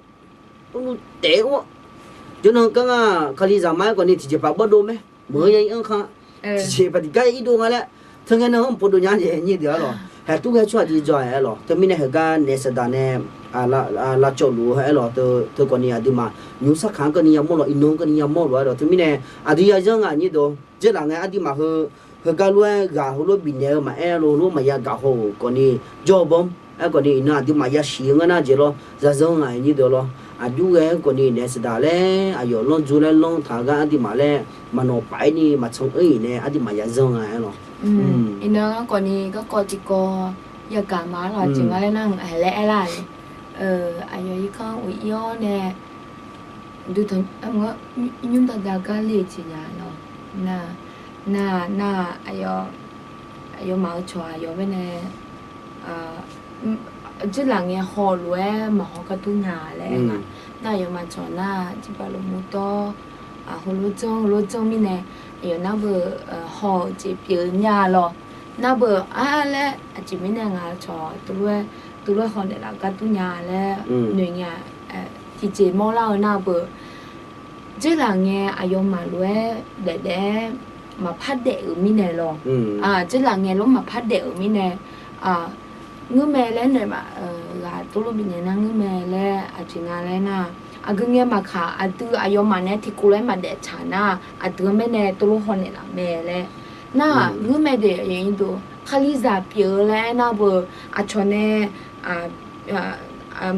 urlu taef-ir-awr, jawrnan gar nga, kalizaq ma-aer khawf ni tiqjeq paq bawrdov mae. Meuq-eu ya-ir anr kha, tiqjeq paq tiqgar ya-ir dov nga laer, teungae nan-anr mq pov dov nya jeq nyir deuq-aer lawq. Haeq tur ghae tsawrhaq jeq jawr-aer lawq. Teumirnae haeqgar naef saqdaq nae lavcawv luf-eu aer lawq. Teu khawf ni aqduimaf nymr sarkaq-anr keuvni yamawr lawq, iqnan keuvni yamawr lawq-aer lawq. Teumirnae aqdui ya zanr nga nyir deuq, dzeurlaf ngae aqduimaf heu, heugar lof-aer ghaq heulof bifnaeq-eu maqaer lor, heulof maqya gaq haw-euq khawf ni jawr-eu bawr. Aerkhawf ni iqnan aqduimaf yasiq-eu ngar nar jeq lawr, zazanr nga nyir deuq lawr. Aqjox ghae-aer khawf ni naef saqdaq laer aqyawf lanr dzur laer lanr taq-eu gar aqduimaf laer maqnawq paf-ir ni maqtsanq-ir-iq nae aqduimaf ya zanr nga-aer lawq. Iqnan khawf ni garkawv tiqkawv yagaq ma lawq. Aqjeq nga laer nar-aq haeq laer aerlar-aq, aqyawf irkanr uq ir-awr nae, nymr daqda gar le-eu jeq nya lawq. Nar, nar, nar, aqyawfmaf-eu cawq aqyawf baenae dzeurlaf ngae haw lof-aer maqhaw gar dur nya laer nga. Nar aqyawfmaf cawq nar jirbaq luf mur dawr, heulof janr heulof janr mirnae, aqyawf nar beu haw-euq jeq pyeuf-eu mya lawq. Nar beu ar laer aqjeq mirnae nga cawq teulof-aer, teulof-aer haw naeqlaf gar dur nya laer noeq nya. Tiqjeq mawrlar-eu nar beu dzeurlaf ngae aqyawfmaf lof-aer daef daef-aer maqpar daef-euq mirnae lawq. Dzeurlaf ngae lof maqpar daef-euq mirnae, ngeurmae laer naeq ma, ghaq teulof bifnaeq nar ngeurmae laer aqjeq nga laer nar, aqgeu ngae maqkaq aqdui aqyawfmaf nae tiqkov lof-aer maqdaef tsaq nar, aqdui-anr baenae teulof haw naeqlaf mae laer. Nar-aq ngeurmae deuq, kalizaq pyeuf-eu laer aernar beu, aqcawq nae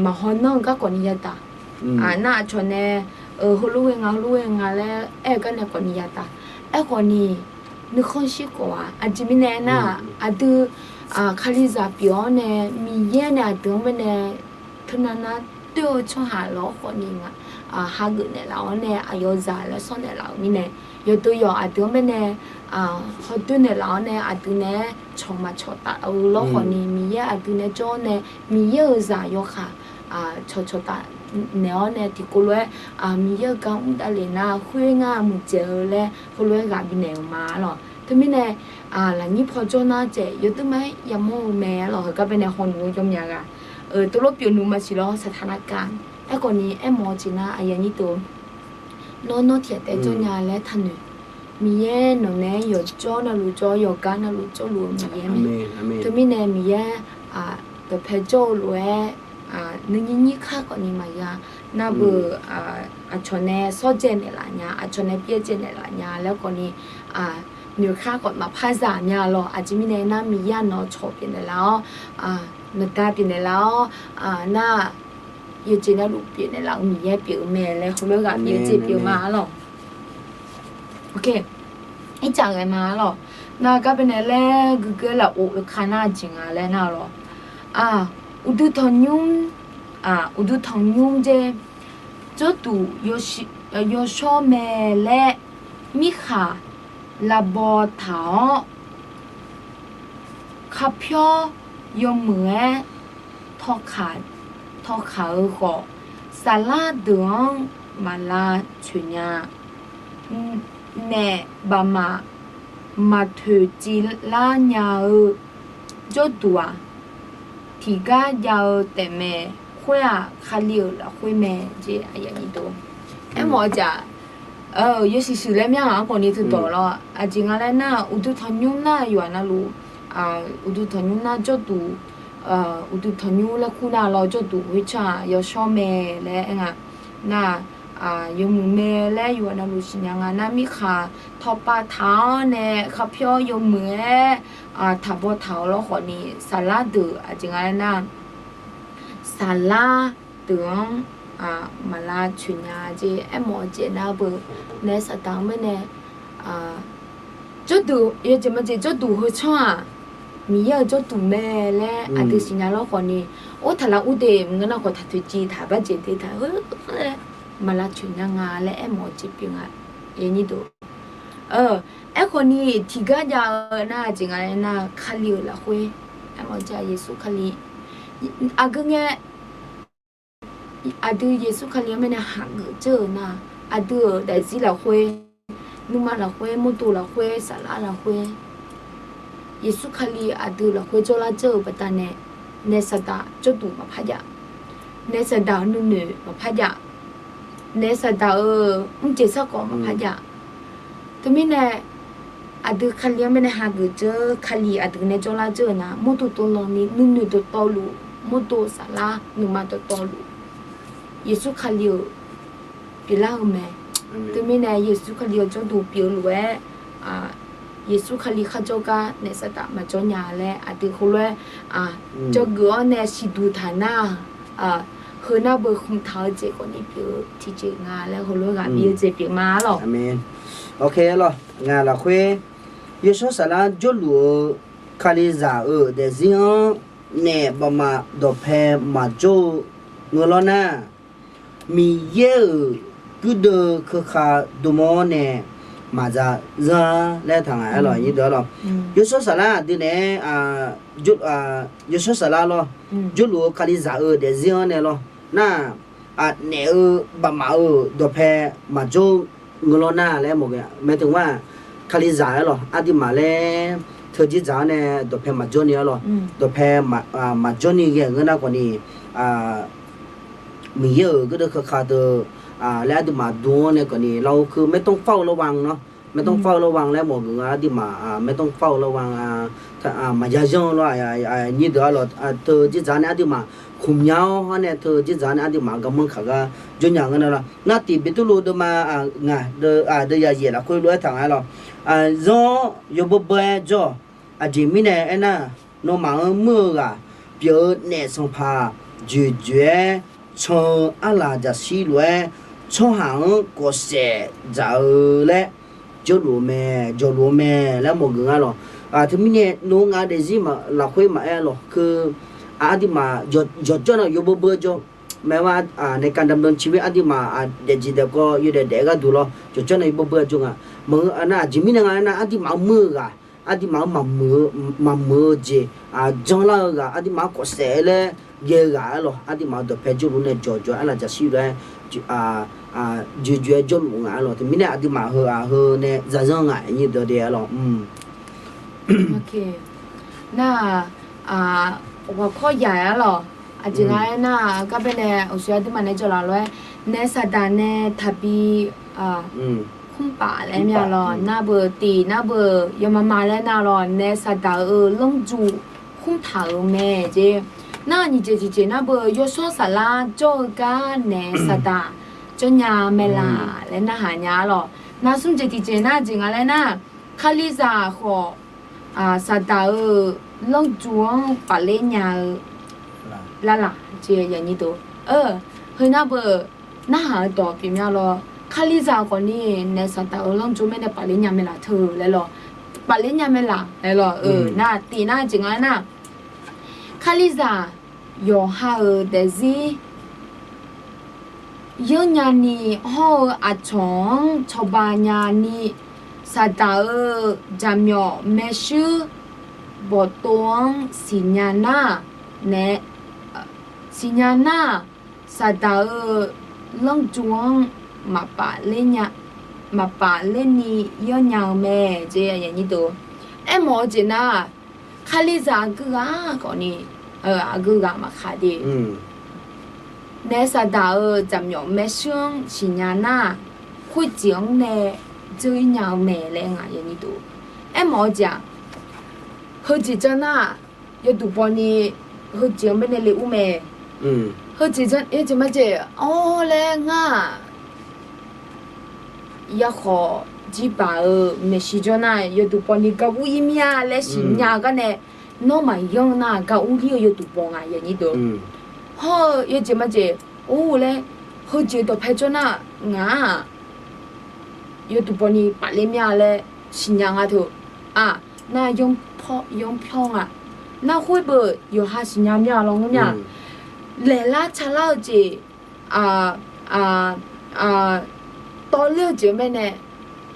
maqhaw nanr-eu garkawv ni yataf. Nar aqcawq nae heulof ghae nga heulof ghae nga laer aer-eu gar nae khawf ni yataf. Aerkhawf ni nuikhanr shir khawf-aq aqjeq mirnae aernar-aq, aqdui kalizaq pyeuf-awr nae Miqyaer nae aqdui-anr baenae teunav nar toer-eu tsawrhaq lawr khawf ni nga, hageuf naeqlaf-awr nae aqyawf zaq laer sawr naeqlaf-euq mirnae, yawqdeuq yawq aqdui-anr baenae hawdoer naeqlaf-awr nae aqdui naeq-aer cawq maqcawq taf-eu lawr khawf ni Miqyaer aqdui naeq-aer jawr-awr nae Miqyaer-euq zaq yawkaq cawqcawq taf naeq-awr nae tiqkov lof-aer Miqyaer-euq gar mr davlef nar khoer ngar muiqdzaeq-eu laer heulof-aer ghaq bifnaeq-euq ma lawq. Teumirnae lafnyir paw jawr nar jaeq yawdui ma-aer yamawr-eu mae lawq. Heugar baenae hawnuq-eu jawr mya ghaq, teulof pyeuf nuq maqsiq lawr saqtaq navkav. Aerkhawf ni aermawf-eu jeq nar aqyuif aqnyir deuq, nawr nawr tiqghaq taef jawr nya laer taqnoeq. Miqyaer nawq naeq-aer yawqjawr navluf jawr, yawqgar navluf jawrluf-eu Miqyaer mae. Teumirnae Miqyaer dawqpae jawr-eu lof-aer nuinyir nyir kar khawf ni maqya. Nar beu aqcawq nae sawrdzae naeqlaf nya, aqcawq nae pyaerdzae naeqlaf nya laer khawf ni noeqkar khawf maqpar zaq mya lawq. Aqjeq mirnae nar Miqyaer nawq cawq pyeufnaeq laf-awr, nawqda pyeufnaeq laf-awr, nar yawqjeq navluf pyeufnaeq laf-eu Miqyaer pyeuf-eu mae laer heulof-aer ghaq pyeuf-eu jeq pyeuf ma lawq. Ircaf ghae ma lawq. Nar gar baenae laer guiqguiq laf of-eu ka nar jeq nga laer nar lawq. Uqduq tanqnymr, uqduq tanqnymr dzer, jawrduq yawshawr mae laer mirkhanq lavbaw taq-awr, karpyawr yawmuiq-aer tawqkaq-eu khawf, saflar deuq-anr maq lavtsoeq nya. Naef baqmaq maqtoeq civ lar nya-eu jawrduq-aq, tiqgar jav-eu taefmae. Khoer-aq, Kali-euq lafkhoer mae. Aermawf-eu jeq-aq, yawshuif shuif laer myanr ghaq-anr khawf ni teudawq lawr. Aqjeq nga laer nar, uqduq tanqnymr nar yawqha navluf, uqduq tanqnymr nar jawrduq, uqduq tanqnymr laer kur nar lawr jawrduq khoertsaq yawshawr mae laer aer nga. Nar yawmuiq mae laer yawqha navluf siqnya nga nar, mirkhanq tawqpav taq-awr nae kharpyawr yawmuiq-aer taqbaw taq-awr lawr khawfni, saflar deuq aqjeq nga aer nar, saflar deuq-anr maqlavcoeq nya jeq. Aermawf-eu jeq nar beu nae saqdaq-anr mirnae jawrduq, yawjeq majeq jawrduq heu tsawrhaq Miqyaer-euq jawrduq mae laer aqdui siqnya lawr khawfni, or taqlaq ur de maqngeur nar khawf taq toeqciv taq barjeq de taq-eu laer maqlavcoeq nya nga laer aermawf-eu jeq pyeuf nga. Aerkhawfni tiqgar jav-eu nar aqjeq nga aer nar, Kali-euq lafkhoer, aermawf-eu jeq Yeqsur Kali, aqgeu ngae aqdui Yeqsur Kali-anr mirnae hageuf dzeur-euq nar, aqdui-euq daefzir lafkhoer, nuima lafkhoer, mawrdo lafkhoer, saflar lafkhoer, Yeqsur Kali aqdui lafkhoer jawrlar dzeur-euq baqdanae, naef saqdaq jawrduq maqpar jav, naef saqdaq-euq nuinoeq maqpar jav, naef saqdaq-euq mrjeq sarkawv maqpar jav. Teumirnae aqdui Kali-anr mirnae hageuf dzeur, Kali aqdui nae jawrlar dzeur-euq nar, mawrdo dawvlawvni nuinoeq dawqtawvluf, mawrdo saflar nuima dawqtawvluf, Yeqsur Kali-euq pyeuflar-eu mae. Teumirnae Yeqsur Kali-euq jawrduq pyeuf-eu lof-aer, Yeqsur Kali kharjawr gar naef saqdaq maqjawr nya laer aqdui heulof-aer jawrgeuf-awr nae siqduq taq nar, heu nar beu khmq taq-eu jeq khawfni pyeuf-eu tiqjeq nga laer heulof-aer ghaq bif-eu jeq pyeuf ma lawq. Ngaq lafkhoer, yawshawr saflar jawrluf-eu Kalizaq-euq daefzir-anr naef bafmaf dawqpae maqjawr-eu ngeur lawr nar, Miqyaer-euq guirdeuv keuka dm-awr nae maqza zanr laer taq ngaq-aer lawq, nyirdeuq-ar lawq. Yawshawr saflar aqdui naeq-aer, yawshawr saflar lawr, jawrluf-eu Kalizaq-euq daefzir-anr nae lawr nar, naef-eu bafmaf-euq dawqpae maqjawr-eu ngeur lawr nar laer mawf-eu mae. Teu ma, Kalizaq-aer lawq, aqduimaf laer teu dzerdzaq-anr nae dawqpae maqjawr ni-ar lawq, dawqpae maqjawr ni ghae-euq ngeur nar khawfni, Miqyaer-euq guirdeuv keuka deuq laer aqduimaf dm-anr nae khawfni, เราคือไม่ต้องเฝ้าระวังเนาะ, ไม่ต้องเฝ้าระวัง laer mawf-eu ngeur-a, aqduimaf ไม่ต้องเฝ้าระวัง maqya zanr lawr, nyirdeuq-ar lawq, teu dzerdzaq nae aqduimaf khmqmya-awr nae teu dzerdzaq nae aqduimaf garmanr kaq gar jawrnya ngeur nar lawr. Ngar tiq Beqtuvluv deuvma ngaq deuv yayaeq lafkhoer lof-aer taq ngaq-aer lawq, zanr-awr yawbeu beu-aer jawr-awq. Aqjeq mirnae aernar, nawmaf-anr muir-eu ghaq pyeuf-eu naef sanqpaq dzoeqdzoeq-aer can-eu arlaq jaqshir lof-aer, tsawrhaq-anr kawfsaef dzaq-eu laer jawrluf-eu mae, jawrluf-eu mae laer mawf geuf ngar lawq. Teumirnae nawr ngaq-eu daefzir lafkhoer maqaer lawq, aqduimaf jawrjawr nar yawbeu beu jawr, แม้ว่าในการดำเนินชีวิต aqduimaf daefjeq daefkawv yawdaef daef-aer gharduq lawr jawrjawr nar yawbeu beu jawr nga. Maqngeur nar aqjeq mirnae nga aernar, aqduimaf-anr muir-eu ghaq, aqduimaf-anr maqmuiq-eu jeq, janrlar-eu ghaq, aqduimaf-anr kawfsaef laer ghae-eu ghaq-aer lawq, aqduimaf-euq dawqpae jawrluf nae jawqjawq-aer arlaq jaqshir lof-aer dzoeqdzoeq-aer jawrluf ngaq-aer lawq. Teumirnae aqduimaf heu-aq heu nae zaqzanr ngaq-aer nyirdeuq de-ar lawq. Nar-aq, ghawqkawr yaq-aer lawq. Aqjeq nga aernar-aq, garbae nae uqshoe aqduimaf nae jawrlaf lof-aer, naef saqdaq nae taqbi khmr paf laer mya lawq. Nar beu tiq nar beu yawmama laer nar lawq, naef saqdaq-euq lanrju khmr taq-euq mae jeq. Nar nyiq jeq tiqjeq nar beu yawshawr saflar jawr-eu gar naef saqdaq jawrnya mae laq laer narhaq nya-ar lawq. Nar smr jeq tiqjeq nar jeq nga laer nar, Kalizaq khawf saqdaq-euq lanrju-anr pafler nya-eu larlaq jeq yaqnyir dov. Heu nar beu narhaq-eu dawq pyeufmya lawr, Kalizaq khawfni naef saqdaq-euq lanrju mirnae pafler nya mae laq teu laer lawq, pafler nya mae laq laer lawq. Nar tiq nar jeq nga aernar, Kalizaq yawqha-euq daefzir yanrnya ni hawr-eu aqcawq-anr cawba nya ni, saqdaq-euq jaqmyawf maershuir bawqtov-anr siqnya nar nae, siqnya nar, saqdaq-euq lanrju-anr maqpaf ler ni yanrnya-eu mae jeq. Aermawf-eu jeq nar, Kalizaq aqgeu ghaq khawfni, aqgeu ghaq maqkhaq de. Naef saqdaq-euq jaqmyawf maershuir-anr siqnya nar, khoerjeq-anr nae dzeur-ir nya-eu mae laer ngaq yaqnyir dov. Aermawf-eu jeq-aq, heujeq janr nar, yawduq bawni heujeq-anr baenae le ur mae. Heujeq janr, yawjeq majeq-awr laer ngar-aq, yarkhawf jirbaq-euq maeqshi jawr nar, yawduq bawni gar ur-ir mir-a laer siqnya gar nae, nawr maqyanr nar gar ur-ir-eu yawduq baw nga yanyir deuq. Hawr-eu yawjeq majeq or laer, heujeq dawqpae jawr nar ngaq-aq, yawduq bawni pafler mir-a laer siqnya nga teu. Aq, nar yanr pyawr nga. Nar khoer beu yawqha siqnya mir-a lawnmr mir-a. Laeqlar calar-eu jeq, tawvler-eu jeq-anr baenae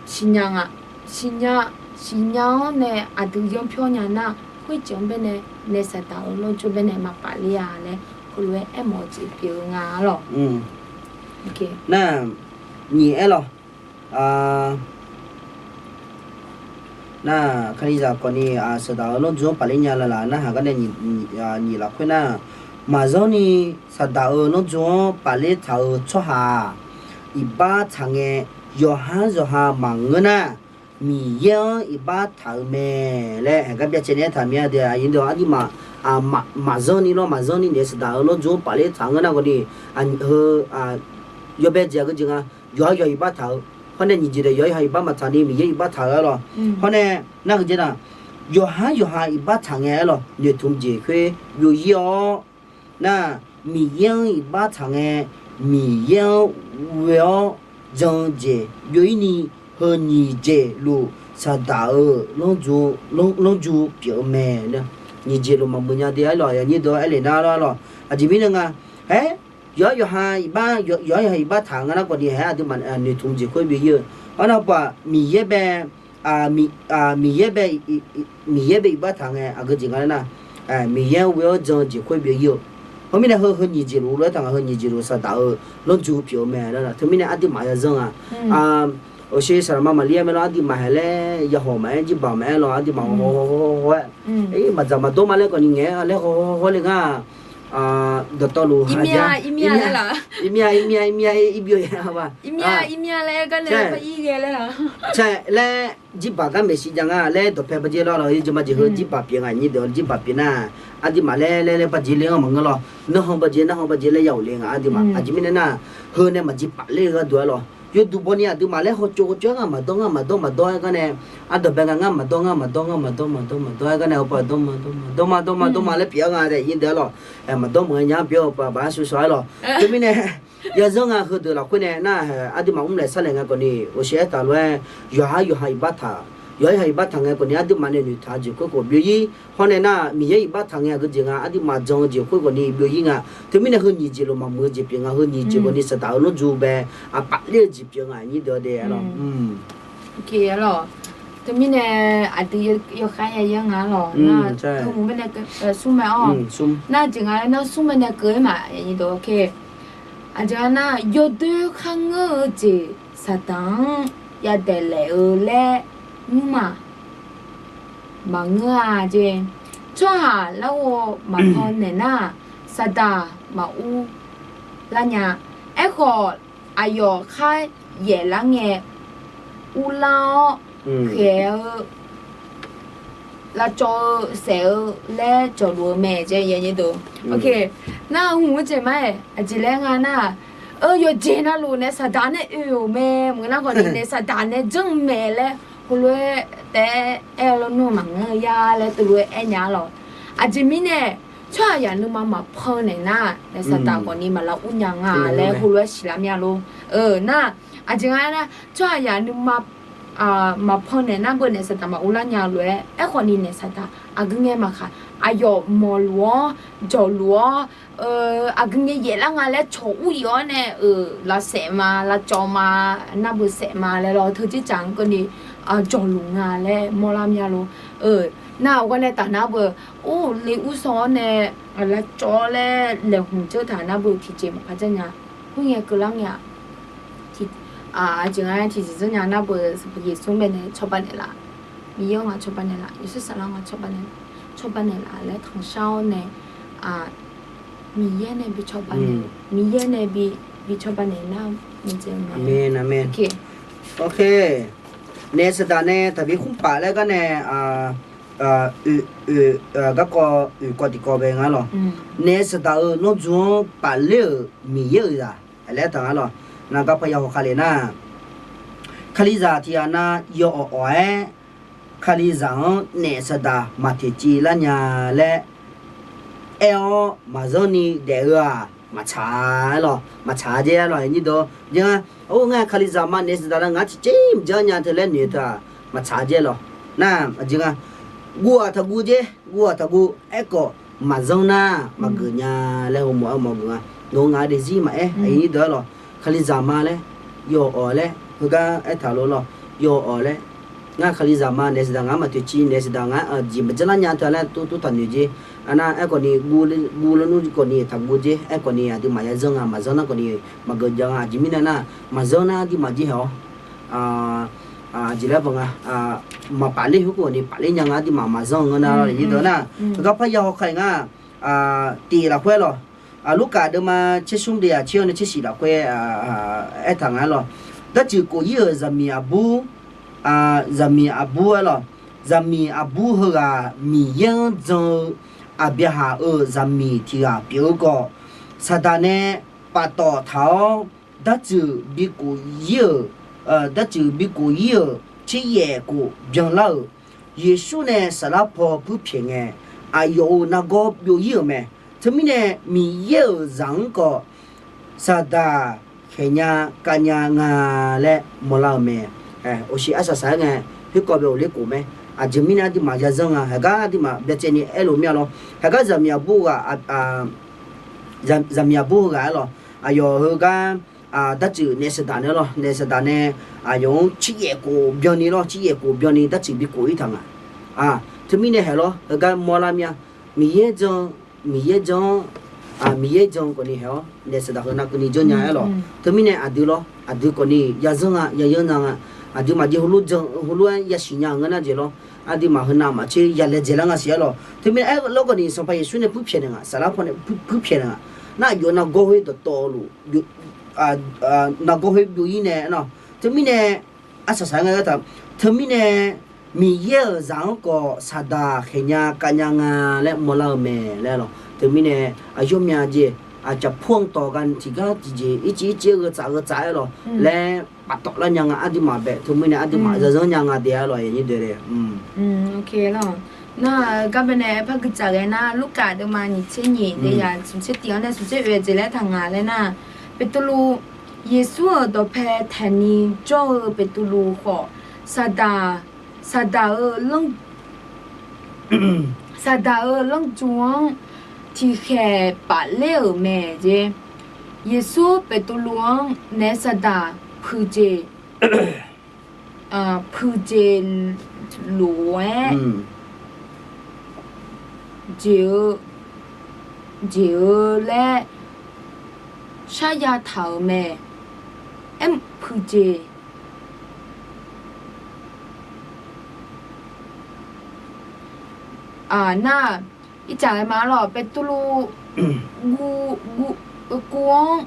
siqnya nga. Siqnya, siqnya-anr nae aqdui yanr pyawr nya nar, khoerjeq-anr baenae nae saqdaq-euq lawrjawr baenae maqpaf ler-a laer heulof-aer aermawf-eu jeq pyeuf-eu nga lawq. Nar, nyiq aer lawq. Nar, kalizaq khawfni saqdaq-euq lawrjawr-anr pafler nya laf laf narhaq gar nae nyiq lafkhoer nar, maqzanr ni saqdaq-euq lawrjawr-anr pafler taq-euq tsawrhaq-aq, iqbax taq ngae, yawqhar yawqha maqngeur nar, Miqyaer-anr iqbax taq-euq mae laer haeq gar byacaevni aertaq mir-a de. Aqyuif deuq aqduimaf maqzanr ni lawr, maqzanr ni naef saqdaq-euq lawrjawr-anr pafler taq ngeur nar khawfni, heu yawbae jeq aqgeu jeq nga. Yawqhar yawqha iqbax taq-eu, hawr nae nyiq jeq daef yawqhar yawqha iqbax maqtaq ni Miqyaer iqbax taq-eu-a lawq. Hawr nae nar geujeq nar, yawqhar yawqha iqbax taq ngae-aer lawq, noeqtmq jeq khoer byov-ir-awr, nar, Miqyaer-anr iqbax taq ngae, Miqyaer-anr ghoe-awr jan-eu jeq byov-ir ni, heu nyiq jeq luf saqdaq-euq lanrju pyeuf-eu mae. Nyiq jeq luf maqmuiq nya de-aer lawq, aqnyir deuq-anr aer lef nar lawq. Aqjeq mirnae nga, aer, yawqhar yawqha iqbax, yawqhar yawqha iqbax taq nga nar khawfni haeq aqduimaf noeqtmq jeq khoer byov-ir-eu. Arnar paq Miqyaer bae, Miqyaer bae, Miqyaer bae iqbax taq ngae aqgeu jeq nga laer nar, Miqyaer-anr ghoe-awr jan-eu jeq khoer byov-ir-eu. Heumirnae heu heu nyiq jeq luf lof-aer taq nga, heu nyiq jeq luf saqdaq-euq lanrju pyeuf-eu mae laer. Teumirnae aqduimaf ya zanr nga. Oqshe saqlaqma maqlir-aer mae lawr, aqduimaf haeq laer yahawq maqaer, jirbaq maqaer lawr, aqduimaf haw haw haw haw-aer, maqdzaq maqdawr ma laer khawfni ngaeq-aer laer haw haw haw le ngar. Dawqtawvluf, irmir-a, irmir-a, irmir-a, irmir-a, irbyov-a, irmir-a laer gar nae, laer jirbaq gar maeqshi jav nga laer dawqpae baqjeq lawr lawq, yawjeq majeq heu jirbaq pyeuf nga, aqnyir deuq jirbaq pyeuf nar, aqduimaf laer laer laer baqjeq le-anr maqngeur lawr, narhan baqjeq narhan baqjeq laer ya ghofle nga aqduimaf. Aqjeq mirnae nar, heu nae maqjeq paf ler-eu gharduq-aer lawq. Yawduq bawni aqduimaf laer hawtsov hawtsov-aer ngar maqdawr ngar maqdawr maqdawr-aer gar nae, ardawq bae nga ngar maqdawr ngar maqdawr ngar maqdawr maqdawr maqdawr-aer gar nae, hawpar dawr ma dawr ma dawr ma dawr ma dawr ma laer pyeuf-aer nga daef, aqnyir deuq-aer lawq. Maqdawr maqaer nya-anr byov-eu paq baq-aer shushawq-aer lawq. Teumirnae, yazanr nga heudeuq lafkhoer nae nar, aqduimaf mrlaeq sarlaeq nga khawfni, oqshe aertaq lof-aer, yawqhar yawqha iqbax taq, yawqhar yawqha iqbax taq ngae khawfni, aqduimaf nae noeqtaq-eu jeq khoer khawf byov-ir. Hawr nae nar, Miqyaer iqbax taq ngae aqgeu jeq nga, aqduimaf jan-eu jeq khoer khawfni byov-ir nga. Teumirnae heu nyiq jeq luf maqmuiq-eu jeq pyeuf nga, heu nyiq jeq khawfni saqdaq-euq lanrju bae, paf ler-eu jeq pyeuf nga, aqnyir deuq-aer de-aer lawq. Teumirnae aqdui yawkhav ya yanr nga lawq. Nar, smr mae-awr. Nar jeq nga laer nar smr mae nae keuv-aer ma, aqjeq nga nar, yawdoer kharngeur-eu jeq saqdaq-anr yadaef laef-eu laer nymrma maqngeur-a jeq. Tsawrhaq larghov maqpan naeq nar, saqdaq maqur lar nya. Aerkhawf, aqyawf khar yaef lar ngae, urlar-awr khaeq-eu lavcawv-eu saef-eu laer jawqluf-eu mae jeq. Nar hmq-eu jeq ma-aer aqjeq laer nga nar, yawqjeq navluf naef saqdaq nae oe-euq mae, maqngeur nar khawfni naef saqdaq nae janr-eu mae laer heulof-aer taef-aer aer-eu lawnmr-eu maqngeur-a laer teulof-aer aer nya-a lawq. Aqjeq mirnae, tsawrhaqzaq nuima maqpan naeq nar, naef saqdaq khawfni maqlar ur nya nga laer heulof-aer siqlar mir-a lor. Nar, aqjeq nga nar, tsawrhaqzaq nuima maqpan naeq nar beu naef saqdaq maqur lar nya lof-aer, aerkhawfni naef saqdaq aqgeu ngae maqkhaq, aqyawf mawqluf-awr jawqluf-awr, aqgeu ngae yaef lar nga laer cawq ur-ir-awr nae, lavsaef ma, lavcawv ma, nar beu saef ma laer lawr, teu jirtsaq-anr keuvni jawqluf nga laer mawrlar mir-a lor. Nar-awq gar nae taf nar beu, or, le ur saw-awr nae lavcawv-awr laer laeqhmq dzeur taq nar beu tiqjeq maqpar dzeur nya. Khoerngae keuvlar ngae-aq, aqjeq nga tiqjeq dzeur nya nar beu, Sanqpaq Yeqsur baenae cawba naeqlaf, Miqyaer-anr nga cawba naeqlaf, Yeqsur Saflar nga cawba naeqlaf, cawba naeqlaf laer tanqshar-awr nae, Miqyaer nae bi cawba naeq, Miqyaer nae bi cawba naeq nar, Aqmeq, aqmeq. Naef saqdaq nae taqbi khmr paf laer gar nae, oe, oe, garkawv oeq kawv tiqkawv bae nga lawq. Naef saqdaq-euq lanrju-anr paf ler-euq Miqyaer-euq zaq laer taq nga lawq. Nar garpar ya hawkhav le nar, Kalizaq tiqghaq nav yawawq awq-aer, Kalizaq-anr naef saqdaq maq toeqciv lar nya laer aer-awr maqzanr ni daef-eu-aq, maqtsaq-a lawq, maqtsaq-a jaer lawq. Aqnyir deuq-awr, ngar Kalizaq ma naef saqdaq nar ngar tiqjeq maqjanr nya teu laer noeq-eu teu-aq, maqtsaq-a jaer lawq. Nar aqjeq nga, guv-aq taqguv jaer, guv-aq taqguv. Aerkhawf maqzanr nar maqgeuf nya laer heumof-aer mawf geuf nga. Nawq-eu ngaq-eu daefzir maqaer, aqnyir deuq-ar lawq. Kalizaq ma laer, yawawq laer heugar aertaq lof lawq. Yawawq laer, ngar Kalizaq ma naef saqdaq ngar maq toeqciv, naef saqdaq ngar jeq maqjanr lar nya teu laer tov tov taq noeq jer. Aqnar aerkhawf ni guv lawnmr khawf ni taqguv jer. Aerkhawf ni aqduimaf yazanr nga, maqzanr nar khawf ni maqgeuf jav nga. Aqjeq mirnae nar, maqzanr nar aqduimaf jir haeq-awr, aqjeq laer baq nga, maqpaf ler khoerkhawf ni paf ler nya nga. Aqduimaf maqzanr-eu ngeur nar lawq, aqnyir deuq-ar nar. Heugar parya hawkhaeq nga, tiq lafkhoer lawq. Lurkaf deuvma tsersmr deuvyaq tser-awr nae tsershif lafkhoer aertaq nga-ar lawq. Darcuiv kof-ir-euq zaqmiq aqbur, zaqmiq aqbur-aer lawq. Zaqmiq aqbur heughaq Miqyaer-anr jan-eu Aqbyaqhaq-euq zaqmiq tiq ghaq pyeuf-eu khawf, Saqdaq nae paftawf taq-awr, darcuiv bi kof-ir-euq, darcuiv bi kof-ir-euq tseryaef kof byanlar-euq, Yeqsur nae saflar paw puirpyaeq ngae, aqyawf-euq nargawr byov-ir-euq mae. Teumirnae Miqyaer-euq zaq-anr khawf, Saqdaq khaeqnya kavnya nga laer mawrlar-eu mae. Awqshiq arsaq saq-aer ngae, khoerkawv bae ghofler khof mae. Aqjeq mirnae aqduimaf yazanr nga. Heugar aqduimaf byacaevni aerlof mir-a lawr. Heugar zaqmiq aqbur ghaq, zaqmiq aqbur heughaq-aer lawq. Aqyawf heugar darcuiv naef saqdaq nae lawr, naef saqdaq nae aqyawf-anr tseryaef kof byanni lawr, tseryaef kof byanni darcuiv bi kof-ir taq nga. Teumirnae haeq lawr, heugar mawrlar mir-a. Miqyaer jan, Miqyaer jan-anr, Miqyaer jan khawf ni haeq-awr naef saqdaq heu navkeuvni janrnya-aer lawq. Teumirnae aqdui lawr, aqdui khawf ni yazanr nga, yayanr nya nga. Aqduimaf jeq heulof jan, heulof-aer yasiq nya-eu ngeur nar jeq lawr. Aqduimaf heu navmaqtser yalaedzae lar nga siq-aer lawq. Teumirnae aer lawr khawf ni Sanqpaq Yeqsur nae puirpyaeq naeq nga, saflar paw nae puirpyaeq naeq nga. Nar aqyawf nargawr khoer dawqtawvluf, nargawr khoer byov-ir nae nar. Teumirnae arsaq saq-aer ngae aertaq, teumirnae Miqyaer-euq zaq-anr khawf Saqdaq khaeqnya kavnya nga laer mawrlar-eu mae laer lawq. Teumirnae aqyawfmaf jeq aqcawq pur-anr tawq gani tiqgar tiqjeq ircif ircif-aer gheu tsaf gheu tsaf-aer lawq laer paftawf lar nya nga. Aqduimaf bae teumirnae aqduimaf yazanr nya nga de-a lawq. Nar, gar bae nae par gui tsaf ghae nar, Lurkaf deuvma nyiq tser nyiq deuvyaq smq tser tiq-anr nae smq tser oe jeq laer taq nga laer nar, Beqtuvluv, Yeqsur-euq dawqpae taeqni jawr-eu Beqtuvluv khawf, Saqdaq, Saqdaq-eu lanr Saqdaq-euq lanrju-anr tiqkhaeq paf ler-euq mae jeq. Yeqsur Beqtuvluv-anr naef saqdaq puiqjeq, puiqjeq lof-aer jeq-eu, jeq-eu laer sharya taq-euq mae. Aer, puiqjeq nar, ircaf ghae ma lawq. Beqtuvluv guv, guv, guv-anr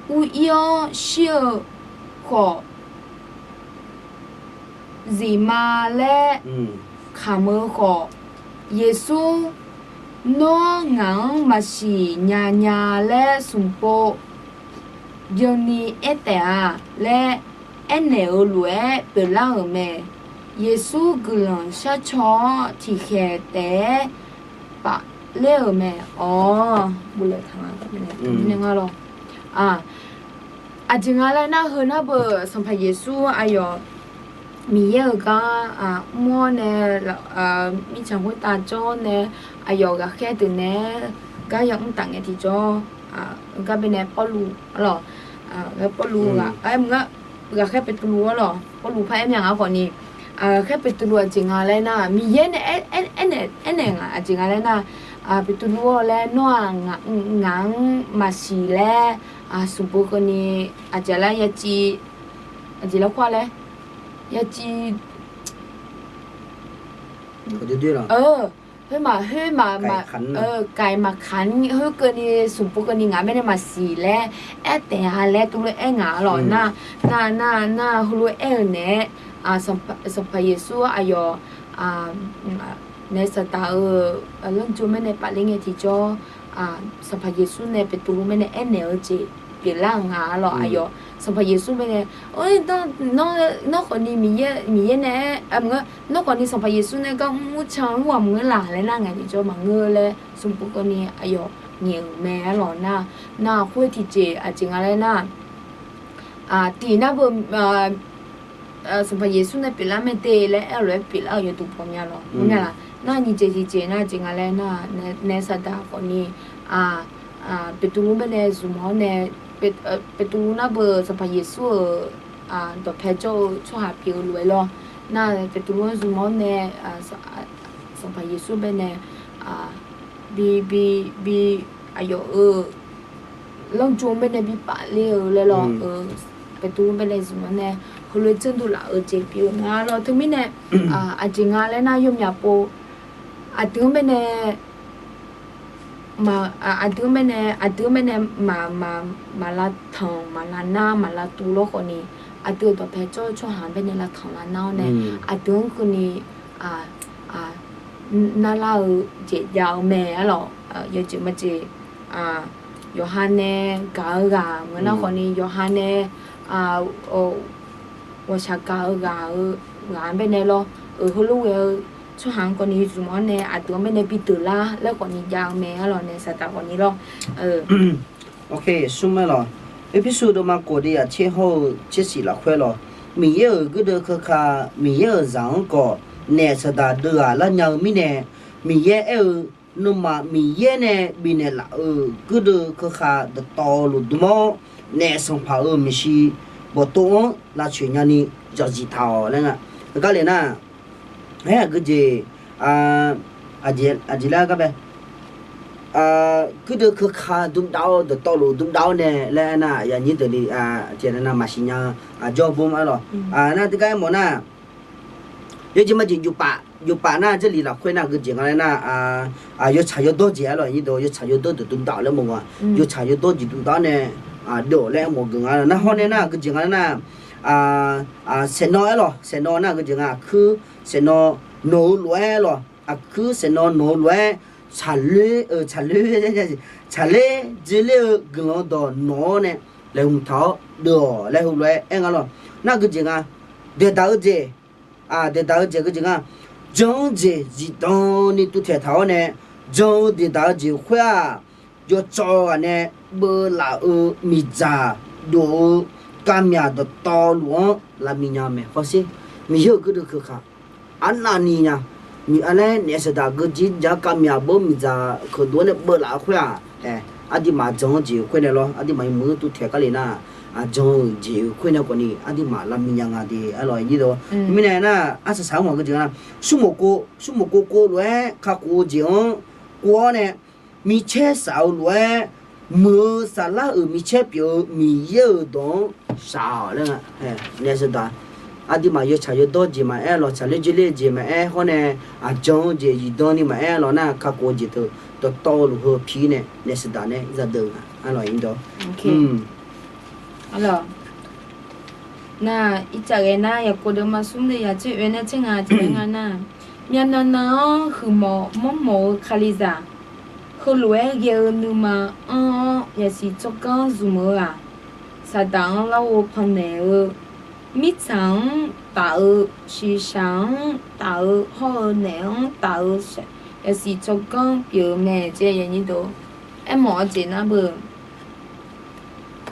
ur-ir-awr shir-eu khawf, zif ma laer kamq-eu khawf, Yeqsur, Nawr ngaq-anr maqsiq nya nya laer smq pov byanni aer taef-a laer aernaeq-euq lof-aer pyeuflar-euq mae. Yeqsur guiqlanq sharcaw-awr tiqkhaeq taef-aer paf ler-euq mae. Awr, boflaeq taq nga, mirnae nga lawq. Aqjeq nga laer nar, heu nar beu Sanqpaq Yeqsur aqyawf Miqyaer-euq gar mr-awr nae, mirtsaq khoertav jawr-awr nae, aqyawf ghaqkhaer deuq naeq-aer gar yamr taf ngae tiqjawr, gar bae nae Pawrluv arlawq, Pawrluv ghaq, ghaqkhaer Beqtuvluv arlawq, Pawrluv paraer mya nga khawf ni, ghaqkhaer Beqtuvluv aqjeq nga laer nar, Miqyaer nae aernaeq, aernaeq nga aqjeq nga laer nar, Beqtuvluv-awr laer, Nawr-aq ngaq-anr maqsiq laer smq pov keuvni, aqjeq laer yaciv, aqjeq laer khawr laer, yaciv, khoermaf khoermaf, kaiq maqkaq-anr khoerkeuvni smq pov keuvni ngaq-anr bae nae maqsiq laer aer taef-a laer tuvlof-aer aer nga arlawq. Nar, nar, nar, nar heulof-aer aer-eu naeq-aer, Sanqpaq Yeqsur aqyawf naef Saqdaq-euq lanrjo maer nae paf ler ngae tiqjawr, Sanqpaq Yeqsur nae Beqtuvluv maer nae aernaeq-eu jeq pyeuflar-euq nga arlawq. Aqyawf Sanqpaq Yeqsur baenae, nawr khawfni Miqyaer, Miqyaer nae-aer, maqngeur, nawr khawfni Sanqpaq Yeqsur nae gar mrmr can mr-aq maqngeur laq laer nar, ngaq tiqjawr maqngeur laer smrpov keuvni aqyawf ngaeq-euq mae arlawq nar. Nar khoer tiqjeq aqjeq nga laer nar, tiq nar beu, Sanqpaq Yeqsur nae pyeuflar mae de laer aer-eu lof-aer pyeuflar-euq yawduq pawmya lawq. Nar nyiq jeq tiqjeq nar jeq nga laer nar, naef saqdaq khawfni Beqtuvluv baenae zmq-awr nae, Beqtuvluv nar beu Sanqpaq Yeqsur-euq dawqpae jawr-eu tsawrhaq pyeuf-eu lof-aer lawr. Nar Beqtuvluv-anr zmq-awr nae Sanqpaq Yeqsur baenae bi, bi, bi aqyawf-euq lanrjo baenae bi paf ler-eu laer lawr. Beqtuvluv baenae zmq-awr nae heulof-aer janrduq laf-eu jeq pyeuf-eu nga lawr. Teumirnae aqjeq nga laer nar yawmyaq pov aqdui-anr baenae maq, aqdui-anr baenae, aqdui-anr baenae maq, maq, maq lavtanq, maq lavnar, maq lavtuv lawr khawfni, aqdui-euq dawqpae jawr-eu tsawrhaq-anr baenae lavtanq lavnar-awr nae, aqdui-anr keuvni narlar-eu jeq jav-eu mae arlawq. Yawjeq majeq yawqha nae gaq-eu ghaq maqngeur nar khawfni, yawqha nae ghawqshaq gaq-eu ghaq-eu ghaq-anr baenae lawr, heulof ghae-eu tsawrhaq-anr khawfni zmq-awr nae aqdui-anr baenae bi deuq lar laer khawfni jav-eu mae arlawq naef saqdaq khawfni lawr. Smr mae lawq. Erpersu deuvma kof de yaqtser hawr-eu tsersiq lafkhoer lawq. Miqyaer-euq guirdeuv keuka, Miqyaer-euq zaq-anr khawf naef saqdaq deuv ghaq lar nya-eu mirnae, Miqyaer aer-eu, Nawmaf Miqyaer nae bifnaeq laf-euq guirdeuv keuka dawqtawvluf dm-awr, naef sanqpaq-euq maeqshi bawqtov-anr lavtsoeq nyani yawqzif taq-awq laer nga. Heugar le nar, aer aqgeu jeq, aqjeq laer gar bae, guirdeuv keuka dmdav-awr dawqtawvluf dmdav-awr nae laer aernar, aqyuif aqnyir deuq ni tiqaer nar maqsiq nya-eu jawr bmr arlawq. Nar tiqgar aermawf nar, yawjeq majeq jufpaf, jufpaf nar jarlif lafkhoer nar aqgeu jeq nga laer nar, yawtsaq yawdawr jeq arlawq, yawtsaq yawdawr deuq dmdav-awq laer mawf nga. Yawtsaq yawdawr jeq dmdav-awr nae deuv-awq laer mawf geuf nga. Nar hawr nae nar aqgeu jeq nga laer nar, saeqnawv aerlawq, saeqnawv nar aqgeu jeq nga, aqkuir saeqnawv nawq-eu lof-aer lawq, aqkuir saeqnawv nawq-eu lof-aer tsaqler-eu, tsaqler, tsaqler dzoerler-eu guiqlanq dawq nawq-awr nae laeqhmq taq-awr deuv-awq laer heulof-aer aer nga lawq. Nar aqgeu jeq nga, daeqdaq-eu jeq, daeqdaq-eu jeq aqgeu jeq nga, jan-eu jeq zifdan ni tuvtaeq taq-awr nae, jan-eu daeqdaq-eu jeq khoer-aq, yawcawv ghaq nae beuvlaf-eu miqdzaq dov-eu kavmyaq dawqtawvluf-anr lavmiq nya-eu mae. Hawsher, Miqyaer-euq guirdeuv keuka arnavni nya, miq-a laer naef saqdaq geujeq ja kavmyaq beu miqdzaq keuqdov-awr nae beuvlaf-eu khoer-aq, aqduimaf jan-eu jeq khoer nae lawr, aqduimaf yawmuiq-anr tuvtaeq gar le nar, jan-eu jeq khoer nae khawfni aqduimaf lavmiq nya nga de arlawq. Mirnae nar, arsaq saq-anr maqgeu jeq nga nar, smrmawf kov, smrmawf kov kov lof-aer kakhof-eu jeq-anr kov-awr nae, micaer saf-eu lof-aer, muiq-eu saflar-euq micaer pyeuf-eu Miqyaer-euq dawq-anr shaq-awq laer nga. Naef saqdaq, aqduimaf yawtsaq yawdawr jeq maqaer lawq, tsaqler dzoerler-eu jeq maqaer hawr nae, aqjan-eu jeq zifdan ni maqaer lawq nar, kakhof-eu jeq teu dawqtawvluf heu pi nae naef saqdaq nae zadeuv nga arlawq. Nar, ircaf ghae nar, yaqkov deuvma smr deuq yaqtser oe nae tser nga tiqaer nga nar, myavnan nan-anr huiqmawf mawrmawf-eu Kalizaq, heulof-aer ghae-eu nuima anr-awr yasiq tsawrganr zmq-eu-aq, saqdaq-anr larghov pannaeq-eu, mirtsaq-anr taf-eu, shiqshaq-anr taf-eu hawr-eu naeq-anr taf-eu yasiq tsawrganr pyeuf-eu mae. Aermawf-eu jeq nar beu,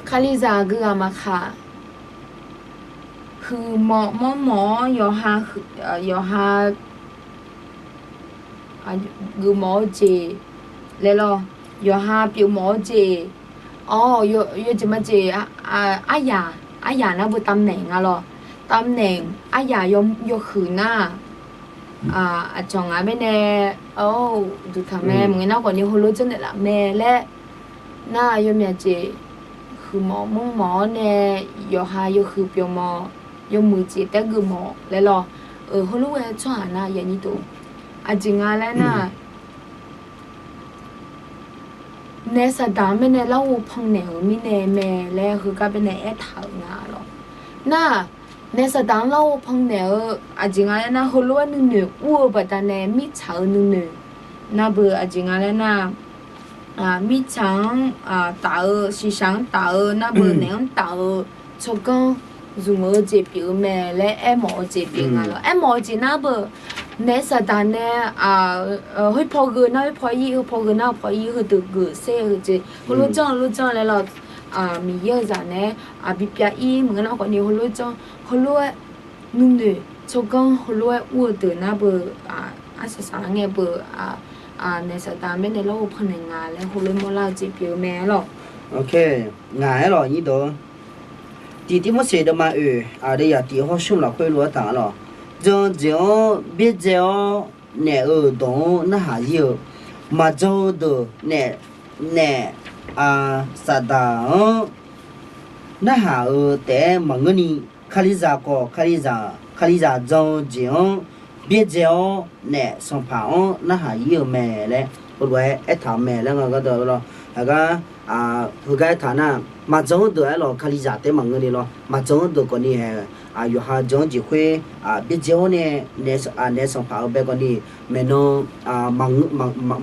Kalizaq aqgeu ghaq maqkaq, huiqmawf mawrmawf-awr yawqha, yawqha geufmawf-eu jeq laer lawr, yawqha pyeufmawf-eu jeq, awr, yawjeq majeq, aryaq, aryaq nar beu ตำแหน่ง nga lawr, ตำแหน่ง aryaq yawhuiq nar, aqcawq ngaq mirnae, or, duqtaq mae maqngeur nar khawfni heulof janrnaeq laf mae laer nar, yawmyaq jeq huiqmawf mawrmawf-awr nae yawqha yawhuiq pyeufmawf, yawmuiq jeq taef geufmawf laer lawr. Heulof ghae tsawrhaq nar yaqnyir dov, aqjeq nga laer nar, naef saqdaq-anr baenae larghov pannaeq-euq mirnae mae laer heugar baenae aertaq-euq nga lawr. Nar, naef saqdaq-anr larghov pannaeq-eu aqjeq nga laer nar, heulof-aer nuinoeq ur-eu baqdanae mirtsaq-eu nuinoeq nar beu aqjeq nga laer nar, mirtsaq-anr taf-eu, shiqshaq-anr taf-eu nar beu, naeq-anr taf-eu tsawrganr zmq-eu jeq pyeuf-eu mae laer aermawf-eu jeq pyeuf nga lawr. Aermawf-eu jeq nar beu, naef saqdaq nae khoerpaw gheu nar khoerpaw ir, khoerpaw gheu nar khoerpaw ir, heudeuq geuf ser-eu jeq heulof janr heulof janr laer lawr. Miqyaer-euq zaq naeq-aer bipyav ir maqngeur nar khawfni heulof janr heulof-aer nuinoeq tsawrganr heulof-aer ur-eu deuq nar beu, arsaq saq-aer ngae beu, naef saqdaq mirnae lawr-eu pannaeq nga laer heulof mawrlar-eu jeq pyeuf-eu mae lawr. Ngaq-aer lawq nyir deuq-or, tiq Tirmorseq deuvma oeq aqdui yaq tiq hawr smr lafkhoer lof-aer taq nga lawq. Jan-eu jeq-anr byaerdzae-awr naef-euq dawq-anr narhaq ir-eu, maqjan-eu deuq naef, naef saqdaq-anr narhaq-eu taef-aer maqngeurni, Kalizaq khawf, Kalizaq jan-eu jeq-anr byaerdzae-awr naef sanqpaq-anr narhaq ir-eu mae laer heulof-aer aertaq-eu mae laer nga gardeuv lawr. Aqgar heugar aertaq nar, maqjan-anr deuq-aer lawq Kalizaq taef-aer maqngeurni lawr. Maqjan-anr deuq khawfni-aer, yawqha jan-anr jeq khoer byaerdzae-awr nae naef sanqpaq-euq bae khawfni maeqnan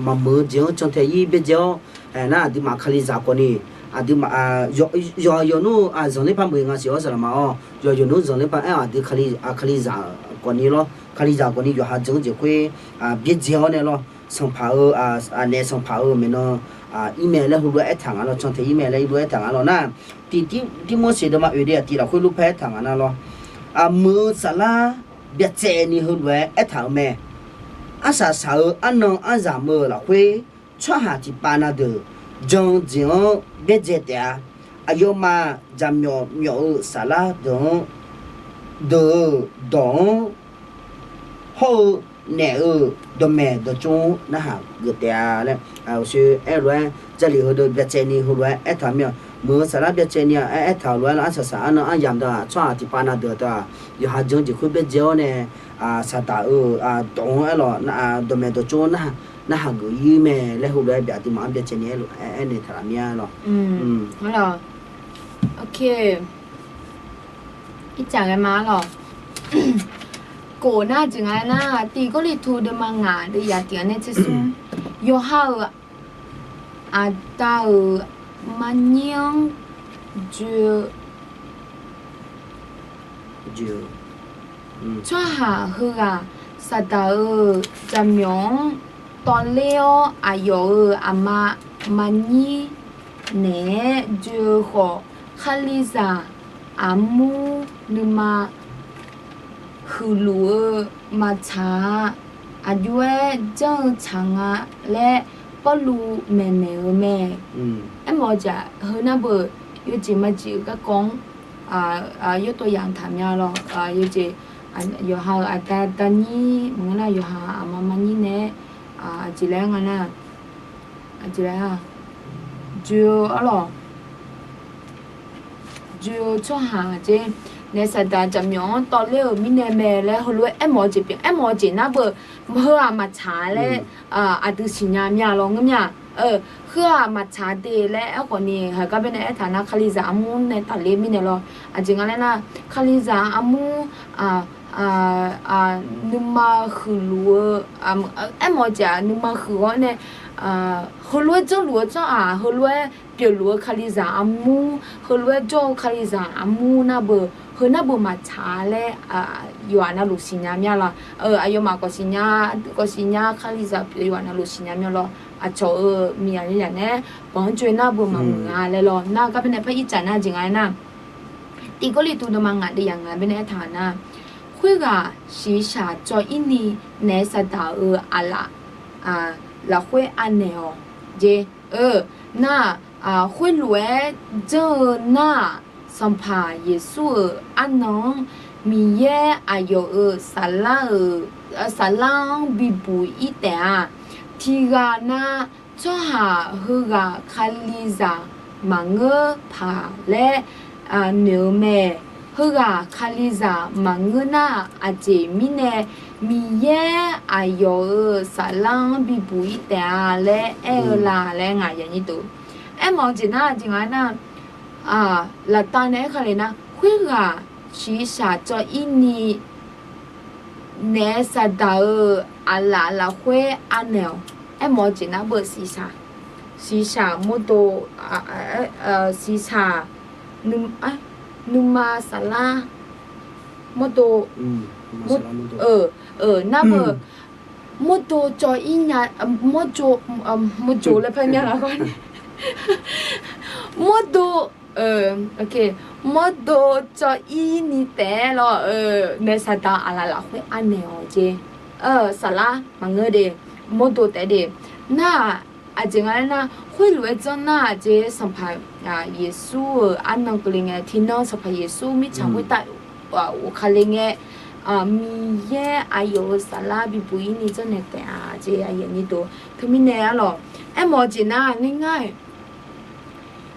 maqmuiq-eu jeq-anr cantae ir byaerdzae-awr, aernar aqduimaf Kalizaq khawfni, aqduimaf yawqha yawqnmr zanqler par muiq nga siq-awr saqlaqma-awr, yawqha yawqnmr zanqler par aer-awq aqdui Kalizaq khawfni lawr, Kalizaq khawfni yawqha jan-anr jeq khoer byaerdzae-awr nae lawr, sanqpaq-eu, naef sanqpaq-euq maeqnan ir mae laer heulof-aer aertaq nga lawr, cantae ir mae laer heulof-aer aertaq nga lawr nar, tiq Tirmorseq deuvma oeq deuq-aq tiq lafkhoer lurpaer aertaq nga nar lawr, muiq-eu saflar byacaevni heulof-aer aertaq-euq mae. Arsaq saq-eu arnan aryamq-eu lafkhoer, tsawrhaq tiqpav na deuq jan-eu jeq-anr byaerdzae taef-a. Aqyawfmaf jaqmyawf myawf-eu saflar deuq-anr, deuq-euq dawq-anr hawr-eu naef-euq dawqmaeq dawqtsov-anr narhaq geuf taef-a laer, aqshoe aer-eu lof-aer Jarlif heudeuq byacaevni heulof-aer aertaq mir-awq. Muiq-eu saflar byacaevni aer, aertaq-euq lof-aer lawr, arsaq saq arnan aryamq deuq-aq tsawrhaq tiqpav na deuq deuq-aq, yawqha jan-eu jeq khoer byaerdzae-awr nae, saqdaq-euq dawq-anr aer lawq, dawqmaeq dawqtsov-anr narhaq geuf ir mae laer heulof-aer aqduimaf-anr byacaevni aer, aernaeq taq laf mir-a lawq. Ircaf ghae ma lawq. Kof nar jeq nga nar, tiq Gawrliqtu deuvma ngaq deuvyaq tiq-anr nae tsersmr, yawqha-euq aqda-euq marnyir-anr joe-eu tsawrhaq heughaq saqdaq-euq jaqmyawf-anr tawvler-awr aqyawf-euq aqma marnyir naeq-aer joe-eu khawf, Kalizaq armur nuima huiqluf-eu maqtsaq-a. Aqjox-aer janr-eu tsaq nga laer Pawrluv maeqnaeq-eu mae. Aermawf-eu jeq heu nar beu, yawjeq maqjeq-eu garkawv-anr yawtawv yamq taq mya lawr. Yawjeq yawqha-euq aqda danyir maqngeur nar, yawqha aqma marnyir nae-aer aqjeq laer nga nar, aqjeq laer joe-eu arlawq, joe-eu tsawrhaq jeq naef saqdaq jaqmyawf-anr tawvler-euq mirnae mae laer heulof-aer aermawf-eu jeq pyeuf. Aermawf-eu jeq nar beu, heu-aq maqtsaq laer aqdui siqnya mya lawr ngeur mya. Heu-aq maqtsaq de laer aerkhawf ni, heugar baenae aertaq nar Kalizaq armur nae tafler mirnae lawr. Aqjeq nga laer nar, Kalizaq armur nuima huiqluf-eu, aermawf-eu jeq-aq nuima huiq-awr nae heulof-aer janrluf-eu tsawrhaq, heulof-aer pyeufluf-eu Kalizaq armur, heulof-aer jawr-eu Kalizaq armur nar beu, heu nar beu maqtsaq laer yawqha navluf siqnya mya lawr. Aqyawfmaf khawf siqnya, khawf siqnya Kalizaq pyeuf yawqha navluf siqnya mya lawr. Aqcawq-euq miqyaq yawqyaq nae-aer banq-anr joe nar beu maqmuiq-a laer lawr. Nar gar baenae par ircaf nar jeq nga aer nar, tiq Gawrliqtu deuvma ngaq deuvyaq ngaq baenae aertaq nar, khoerghaq shiqshaq cawv-ir ni naef saqdaq-euq aqlaf lafkhoer anaeq-awq jeq. Nar-aq, khoerlof-aer janr-eu nar-aq, Sanqpaq Yeqsur-euq arnan-anr Miqyaer aqyawf-euq saflar-euq, saflar-anr bibuq-ir taef-a. Tiqghaq nav tsawrhaq heughaq Kalizaq maqngeur paq laer noeq-eu mae. Heughaq Kalizaq maqngeur nar-aq, aqjeq mirnae Miqyaer aqyawf-euq saflar-anr bibuq-ir taef-a laer aer-eu la laer ngaq yanyir dov. Aermawf-eu jeq nar jeq nga nar, laftav nae aerkhaq le nar, khoerghaq shiqshaq cawv-ir ni naef saqdaq-euq aqlaf lafkhoer anaeq-awq. Aermawf-eu jeq nar beu shiqshaq, shiqshaq mawrdo, shiqshaq nm, nuima saflar mawrdo, nar meuq, mawrdo cawv-ir nya, mawrdo, mawrdo laer par nya laf gar nae, mawrdo, mawrdo cawv-ir ni taef-aer lawr, naef saqdaq aqlaf lafkhoer anaeq-awq jeq. Saflar maqngeur de, mawrdo taef de. Nar-aq, aqjeq nga laer nar, khoerlof-aer janr nar-aq jeq, Sanqpaq Yeqsur-euq arnan keuvle ngae, tiqnan Sanqpaq Yeqsur mirtsaq khoertav ghofkale ngae, Miqyaer aqyawf-euq saflar bibuq-ir ni janrnaeq taef-a jeq, aqyuif aqnyir deuq. Teumirnae arlawq, aermawf-eu jeq nar, ngar ngar-aer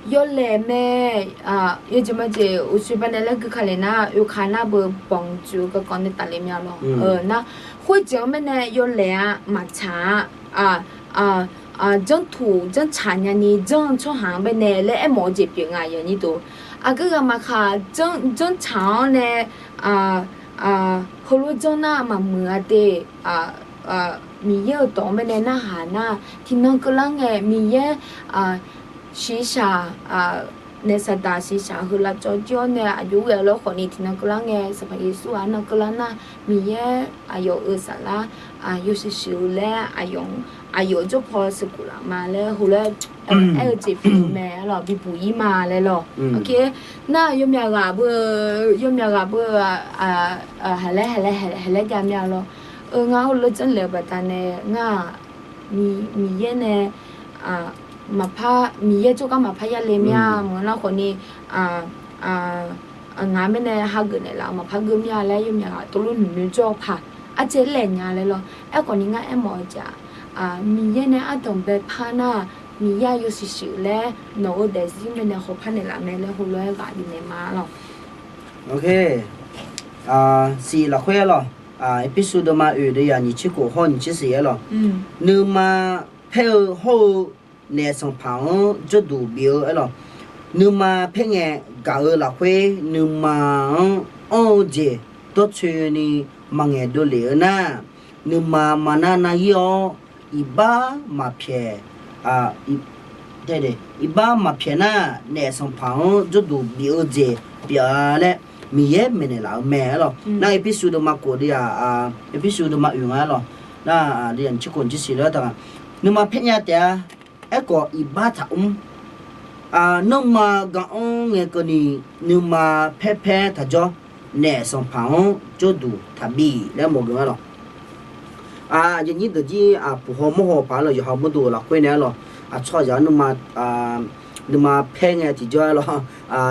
yawlaeq mae, yawjeq majeq uqshoe baqdanae laer gui ka lef nar, oeka nar beu banq tsoeq-eu garkawv nae tafle mya lawr. Nar, khoerjeq-anr baenae yawlaeq-a maqtsaq-a, janrtuq janrtsaq nyani janr-eu tsawrhaq-anr baenae laer aermawf-eu jeq pyeuf nga, aqyuif aqnyir deuq. Aqgeu ghaq maqkaq, janrtsaq-anr nae heulof janr nar maqmuiq-a de. Miqyaer-euq dawq-anr baenae narhaq nar, tiqnan keuvlar ngae Miqyaer shiqshaq, naef saqdaq shiqshaq heu lavcawv jir-awr nae aqjox ghae lawr khawfni tiqnan keuvlar ngae, Sanqpaq Yeqsur-aq arnan keuvlar nar, Miqyaer aqyawf-euq saflar yawshuif shuif-eu laer, aqyawf jawrpaw sheuqkhof laf ma laer heulof-aer aer-eu jeq pyeuf-eu mae, arlawq bibuq-ir ma laer lawr. Nar yawmyaq ghaq beu, yawmyaq ghaq beu-eu haqlaer haqlaer haqlaer jav mya lawr. Ngar heulof janrlef-eu baqdanae ngar-aq, Miqyaer nae maqpar, Miqyaer jawrgar maqpar yale mya maqngeur nar khawfni, ngaq-anr baenae hageuf naeqlaf-eu maqpar geur mya laer yawmyaq ghaq teulof noeqnoeq jawr-eu paq ardzae laer nya laer lawr. Aerkhawfni ngar aermawf-eu jeq-aq, Miqyaer nae ardanq baepar nar, Miqyaer-aq yawshuif shuif laer nawq-euq daefzir baenae hawpar naeqlaf mae laer heulof-aer ghaq bifnaeq ma lawr. Siq lafkhoer-aer lawr, Erpersu deuvma oeq deuvyaq nyiq tser khof hawr nyiq tser siq-aer lawr, nuima paer-eu hawr-eu naef sanqpaq-anr jawrduq bif-eu aer lawr, nuima paer ngae gaq-eu lafkhoer nuima-anr anr-eu jeq dawrcoeni maqngaeq dovlef-eu nar, nuima maqnar nar-ir-awr, iqbax maqpyaeq, iqbax maqpyaeq nar, naef sanqpaq-anr jawrduq bif-eu jeq pyeuf-a laer Miqyaer maeqnaeq laf-eu mae aer lawr. Nar Erpersu deuvma khof deuvyaq, Erpersu deuvma oeq nga aer lawr. Nar, nuima paer nya taef-a. Aerkhawf iqbax taqmr. Nanrma ga-anr ngae keuvni nuima paer paer taqjawr, naef sanqpaq-anr jawrduq taqbi laer mawf geuf-a lawr. Aqyuif aqnyir deuq jir, puq haw mawr haw paq-aer lawr, yawqha mawrdo lafkhoer nae aer lawr. Aqcawq aqzaq nuima, nuima paer ngae tiqjawr aer lawr.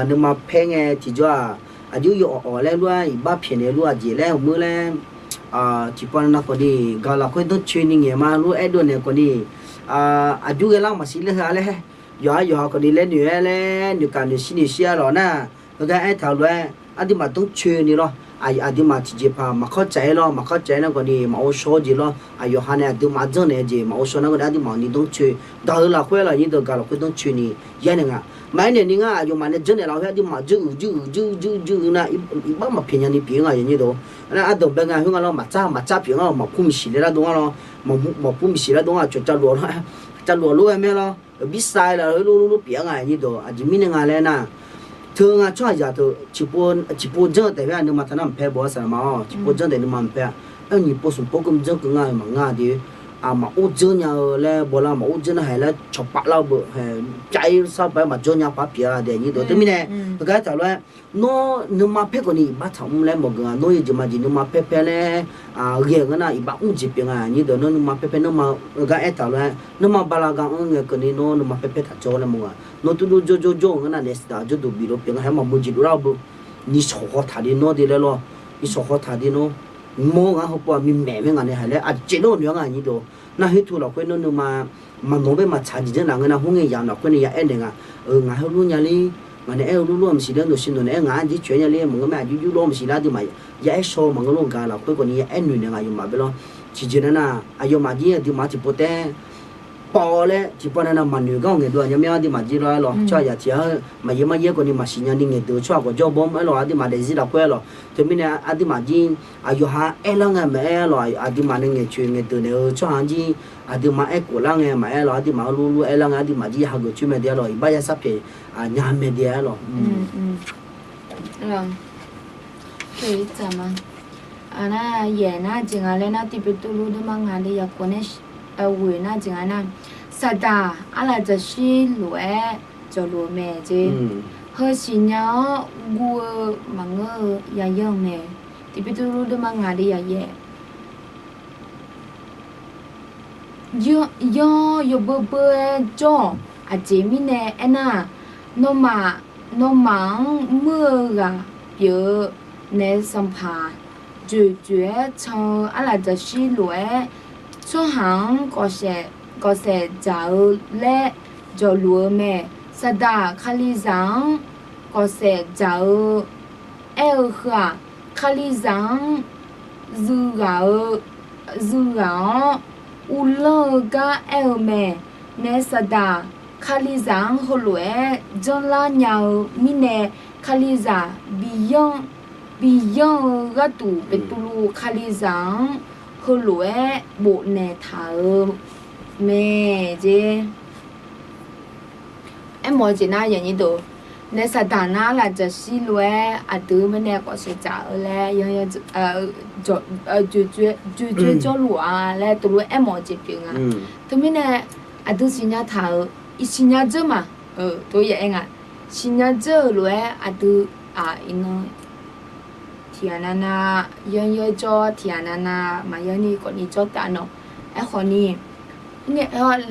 Nuima paer ngae tiqjawr-aq, aqjox yawawq awq laer lof-aer iqbax pyaeqnaeq lof-aer aqjeq laer hmq-eu laer, tiqpavnav khawfni gaq lafkhoer danrcoeni ngaeq ma lof-aer aerdov naeq khawfni, aqjox ghaelar maqsiq ler-a laer, yawqha yawqha khawfni laer noeq-aer laer noeqkaq noeqshir noeqshir-a lawq nar, heugar aertaq-eu lof-aer aqduimaf danrcoeni lawr. Aqduimaf tiqjeqpaq maqkawr tsaf-aer lawr, maqkawr tsaf-aer nar khawfni maqghov shaw-eu jeq lawr. Aqyawf ha nae aqduimaf janrnaeq-eu jeq maqghov shaw nar khawfni aqduimaf-awq ni danrcoe, gaq-eu lafkhoer lawq nyir deuq gaq lafkhoer danrcoeni yaer naeq nga. Maqaer naeq ni ngar aqyawfmaf nae janrnaeq laf-eu khoer aqduimaf jur uiq jur uiq jur jur jur uiq nar, iqbax maqpyaeq nyani pyeuf nga yawnyir deuq. Nar ardanq bae nga khoer nga lawr, maqtsar maqtsar pyeuf nga, maqpur maqsiq le lar dov nga lawr, maqpur maqsiq lar dov nga, cawqcawv luf-awq lawr, cawqcawv luf-awq lor-aer mae lawr. Bisai laf-eu lof lof lof pyeuf-a nga yawnyir deuq. Aqjeq mirnae nga laer nar, teu nga tsawrhaqzaq teu, ciqpov janr-eu taef-aer nuima taq nar maqpaer baw-ar saqlaq ma-awr, ciqpov janr taef nuima maqpaer-a. Aer nyiq pov smq pov keuvni janr keuv nga-eu maqnga de. Maqor janr nya-eu laer bawlar, maqor janr nar haeq laer cawqpav lar-eu beu, pyav-ir sar pav-aer maqjawr nya paq pyeuf-a daef nyir deuq. Teumirnae heugar aertaq lof-aer, nawr nuima paer khawfni iqbax taqmr laer mawf geuf-a. Nawr yawjeq majeq nuima paer paer laer ghae-eu ngeur nar iqbax mr jeq pyeuf nga nyir deuq. Nawr nuima paer paer nanrma heugar aertaq lof-aer nanrma bala ga-anr ngae keuvni nawr nuima paer paer taqjawr laer mawf nga. Nawr turdov jawrjawr jawr-eu ngeur nar naef saqdaq jawrduq bif lof pyeuf nga haer maqmuiq jeq dovlar-eu beu. Ni shawq haw taq de nawr de laer lawr. Ni shawq haw taq de nawr. Mawr ngar heupov-aq mirmaeq mae ngaq nae haeq laer aqjeq nawr noeq-a nga nyir deuq. Nar khoertu lafkhoer nawr nuima maqnawq bae maqtsaq jeq janr laf ngeur nar, hmr ngae yamq lafkhoer nae ya aer naeq nga. Ngaq heulof nya ler, ngaq nae aer-eu lof lof-a maqsiq ler, noeqshi noeq nae aer ngaq-anr jir coeq-aer nya ler, maqngeur mae aqjox jur lof-a maqsiq lar aqduimaf ya aer shaw maqngeur lof-a gaq lafkhoer khawfni ya aer noeq naeq nga aqyawfmaf bae lawr. Tiqjeq nar nar aqyawfmaf jir aqduimaf tiqpov taef-aer paw laer tiqpov nar nar maqnoeq gar-awq ngaeqdov-aq nya mya aqduimaf jir lawr aer lawq. Tsawrhaq yaq tiq-aer maqyaer maryaer khawfni maqsiq nyani ngaeqdeuq tsawrhaq gawqjawr bawr-aer lawq aqduimaf daefzir lafkhoer aer lawq. Teumirnae aqduimaf jir aqyawf ha aer lar ngae maqaer aer lawq. Aqduimaf nae ngaeqcoeq ngaeqdeuq naeq-eu tsawrhaq-anr jir aqduimaf aerkhof lar ngae maqaer lawq. Aqduimaf heulof lof-aer lar ngae aqduimaf jir ya hageuf coer mae de-a lawq. Iqbax ya sharpyaeq nya mae de-a aer lawq. Aq, nar, yaeq nar jeq nga laer nar, Tiqpetuvluv deuvma ngaq deuq yaqkhof nae ghoeq nar jeq nga nar, Saqdaq arlaf dzaqshir lof-aer jawqluf-eu mae jeq. Heu siqnya-awr guv-eu maqngeur-eu yayanr-eu mae. Tiqpetuvluv deuvma ngaq deuq yaqyaeq yanr yawbeur beur-aer jawr-awq. Aqjeq mirnae aernar, nawmaf, nawmaf-anr muir-eu ghaq pyeuf-eu naef sanqpaq, dzoeqdzoeq-aer can-eu arlaf dzaqshir lof-aer, tsawrhaq-anr gawqsaef dzaq-eu laer jawqluf-eu mae. Saqdaq Kalizaq-anr gawqsaef dzaq-eu aer-eu heu-aq, Kalizaq-anr zuighaq-eu, zuighaq-awr uvlanr-eu gar aer-eu mae. Naef Saqdaq Kalizaq-anr heulof-aer janrlar nya-eu mirnae, Kalizaq biyanr, biyanr-eu gharduq Beqtuvluv Kalizaq-anr heulof-aer bofnaeq taq-euq mae jeq. Aermawf-eu jeq nar, naef Saqdaq nar arlaf dzaqshir lof-aer aqdui mirnae gawqsaef dzaq-eu laer, dzoeqdzoeq jawrluf-a laer tuvlof-aer aermawf-eu jeq pyeuf nga. Teumirnae aqdui siqnya taq-euq, iq siqnya dzeur ma, tov-aer aer nga. Siqnya dzeur-euq lof-aer aqdui iqnan tiqghaq navnav yanr yaer jawr, tiqghaq navnav maqyanr ni khawfni jawr tav nawq. Aerkhawfni,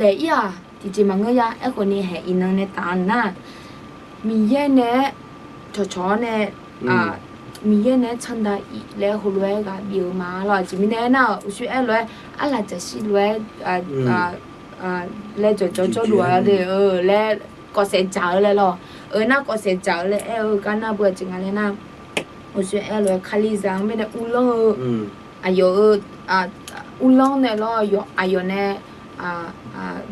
laeq-ir-aq tiqjeq maqngeur ya. Aerkhawfni haeq iqnan nae taf-a nar, Miqyaer nae-aer cawqcawq-awr nae, Miqyaer nae-aer candav-iq laer heulof-aer ghaq bif-eu ma lawr. Aqjeq mirnae aernar-aq, uqshoe aer lof-aer, arlaf dzaqshir lof-aer laer jawqjawq jawrluf-a le-eu laer, gawqsaef dzaq-eu laer lawr. Nar gawqsaef dzaq-eu laer aer-eu gar nar beu aqjeq nga laer nar, uqshoe aer lof-aer Kalizaq-anr mirnae uvlanr-eu, aqyawf-eu, uvlanr nae lawr, aqyawf nae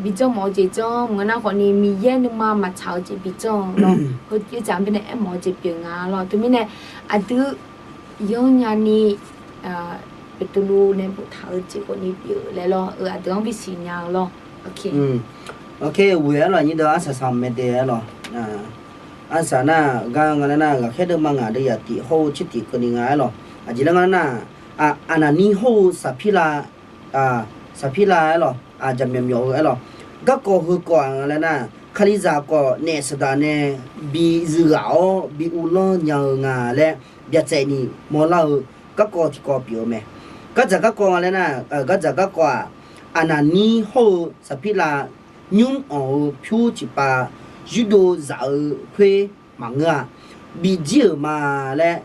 bijanr mawf-eu jeq janr maqngeur nar khawfni Miqyaer nuima maqtsaq-eu jeq bijanr lawr. Heu dzaq mirnae aermawf-eu jeq pyeuf nga lawr. Teumirnae aqdui yanr nyani Beqtuvluv nae boftaq-eu jeq khawfni pyeuf laer lawr. Aqdui-anr bisiq nya-eu lawr. Ghoe-aer lawr nyir deuq arsaq saq-eu mae de-aer lawr. Arsaq nar gar nga laer nar, ghaqkhaer deuvma ngaq deuq yaqtif hawr-eu tsertif keuvni nga-aer lawr. Aqjeq laer nga nar, Aqnaqnir hawr-eu Saqpirlav, Saqpirlav-aer lawr, jaqmyawf myawf-eu-aer lawr. Garkawv heukawv-aq nga laer nar, Kalizaq khawf naef Saqdaq nae bi zuighaq-awr bi uvlanr nya-eu nga laer byaqtsaev ni mawrlar-eu garkawv tiqkawv pyeuf-eu mae. Gardzaq garkawv nga laer nar, gardzaq garkawv-aq, Aqnaqnir hawr-eu Saqpirlav nymr anq-eu pyur tiqpav yurdov zaf-eu khoer maqngeur-a. Bijir-euq ma laer,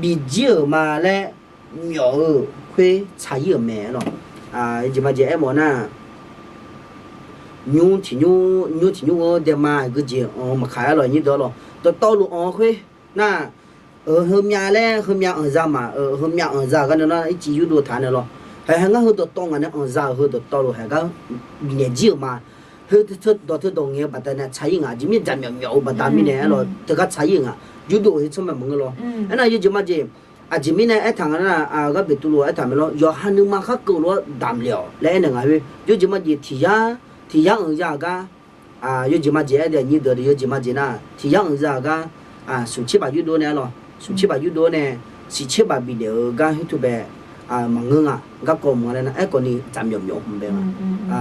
bijir-euq ma laer myawf-eu khoer tsaq-ir-euq mae-aer lawr. Jeq majeq aermawf nar, nymr tiq nymr, nymr tiq nymr-eu daema geujeq anq-eu maqkaq-aer lawr nyir deuq-aer lawr. Dawqtawvluf anq-eu khoer nar, heumyav laer heumyav anqza ma, heumyav anqza-euq gar nar-aq ircif yurdov taq nae lawr. Hae hae ngar heu dawqtawv ngaq nae anqza-euq heu dawqtawvluf hae gar bifnaeq jir-euq ma. Heu dawq teu dawq ngaeq-eu baqdanae tsaq-ir nga. Aqjeq mirnae jaqmyawf myawf-eu baqda mirnae-aer lawr teugar tsaq-ir-euq nga. Yurdov-euq heu tsawrmyanr maqngeur lawr. Aernar yawjeq majeq, aqjeq mirnae aertaq nga nar-aq, gar Beqtuvluv aertaq mae lawr, yawqha nuima kharkeuv lof-aer damq le-awq laer aernaeq nga khoer, yawjeq majeq tiq yar, tiq yar anqza-euq gar, yawjeq majeq aer de nyir deuq yawjeq majeq nar, tiq yar anqza-euq gar, smq tser baq yurdov nae-aer lawr, smq tser baq yurdov nae, siq tser baq bifnaeq-eu gar khoerteu bae, maqngeur nga. Garkawv mq nga laer nar, aerkhawfni jaqmyawf myawf hmq bae nga.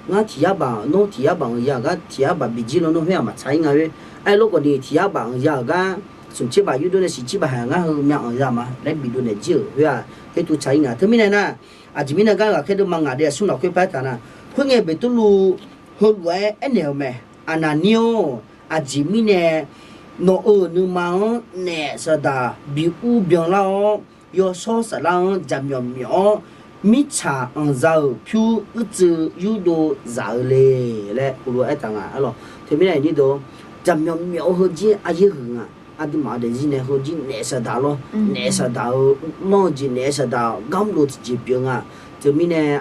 Ngar tiq yar baq, nawr tiq yar baq anqza-euq gar tiq yar baq bijir lawr nawr khoer-aq maqtsaq-ir nga khoer. Aerlof khawfni tiq yar baq anqza-euq gar, smq tser baq yurdov nae siq tser baq haeq ngar heumyav anqza ma laer bidov naeq jir-euq khoer-aq khoerteu tsaq-ir nga. Teumirnae nar, aqjeq mirnae gar ghaqkhaer deuvma ngaq deuq-aq smr lafkhoer par taq nar, khoerngae Beqtuvluv heulof-aer aernaeq-eu mae. Aqnaqnir-or, aqjeq mirnae nawq-euq nuima-anr naef Saqdaq bi ur byanlar-awr, yawshawr saflar-anr jaqmyawf myawf-awr, mirtsaq anqza-euq pyur uicuiv yurdov zaf-eu le laer heulof-aer aertaq nga-aer lawr. Teumirnae nyir deuq, jaqmyawf myawf-eu heujir aryaer huiq nga. Aqduimaf-euq daefzir nae heujir naef Saqdaq lawr, naef Saqdaq-eu lanr-eu jeq naef Saqdaq-eu gar mrluf tiqjeq pyeuf nga. Teumirnae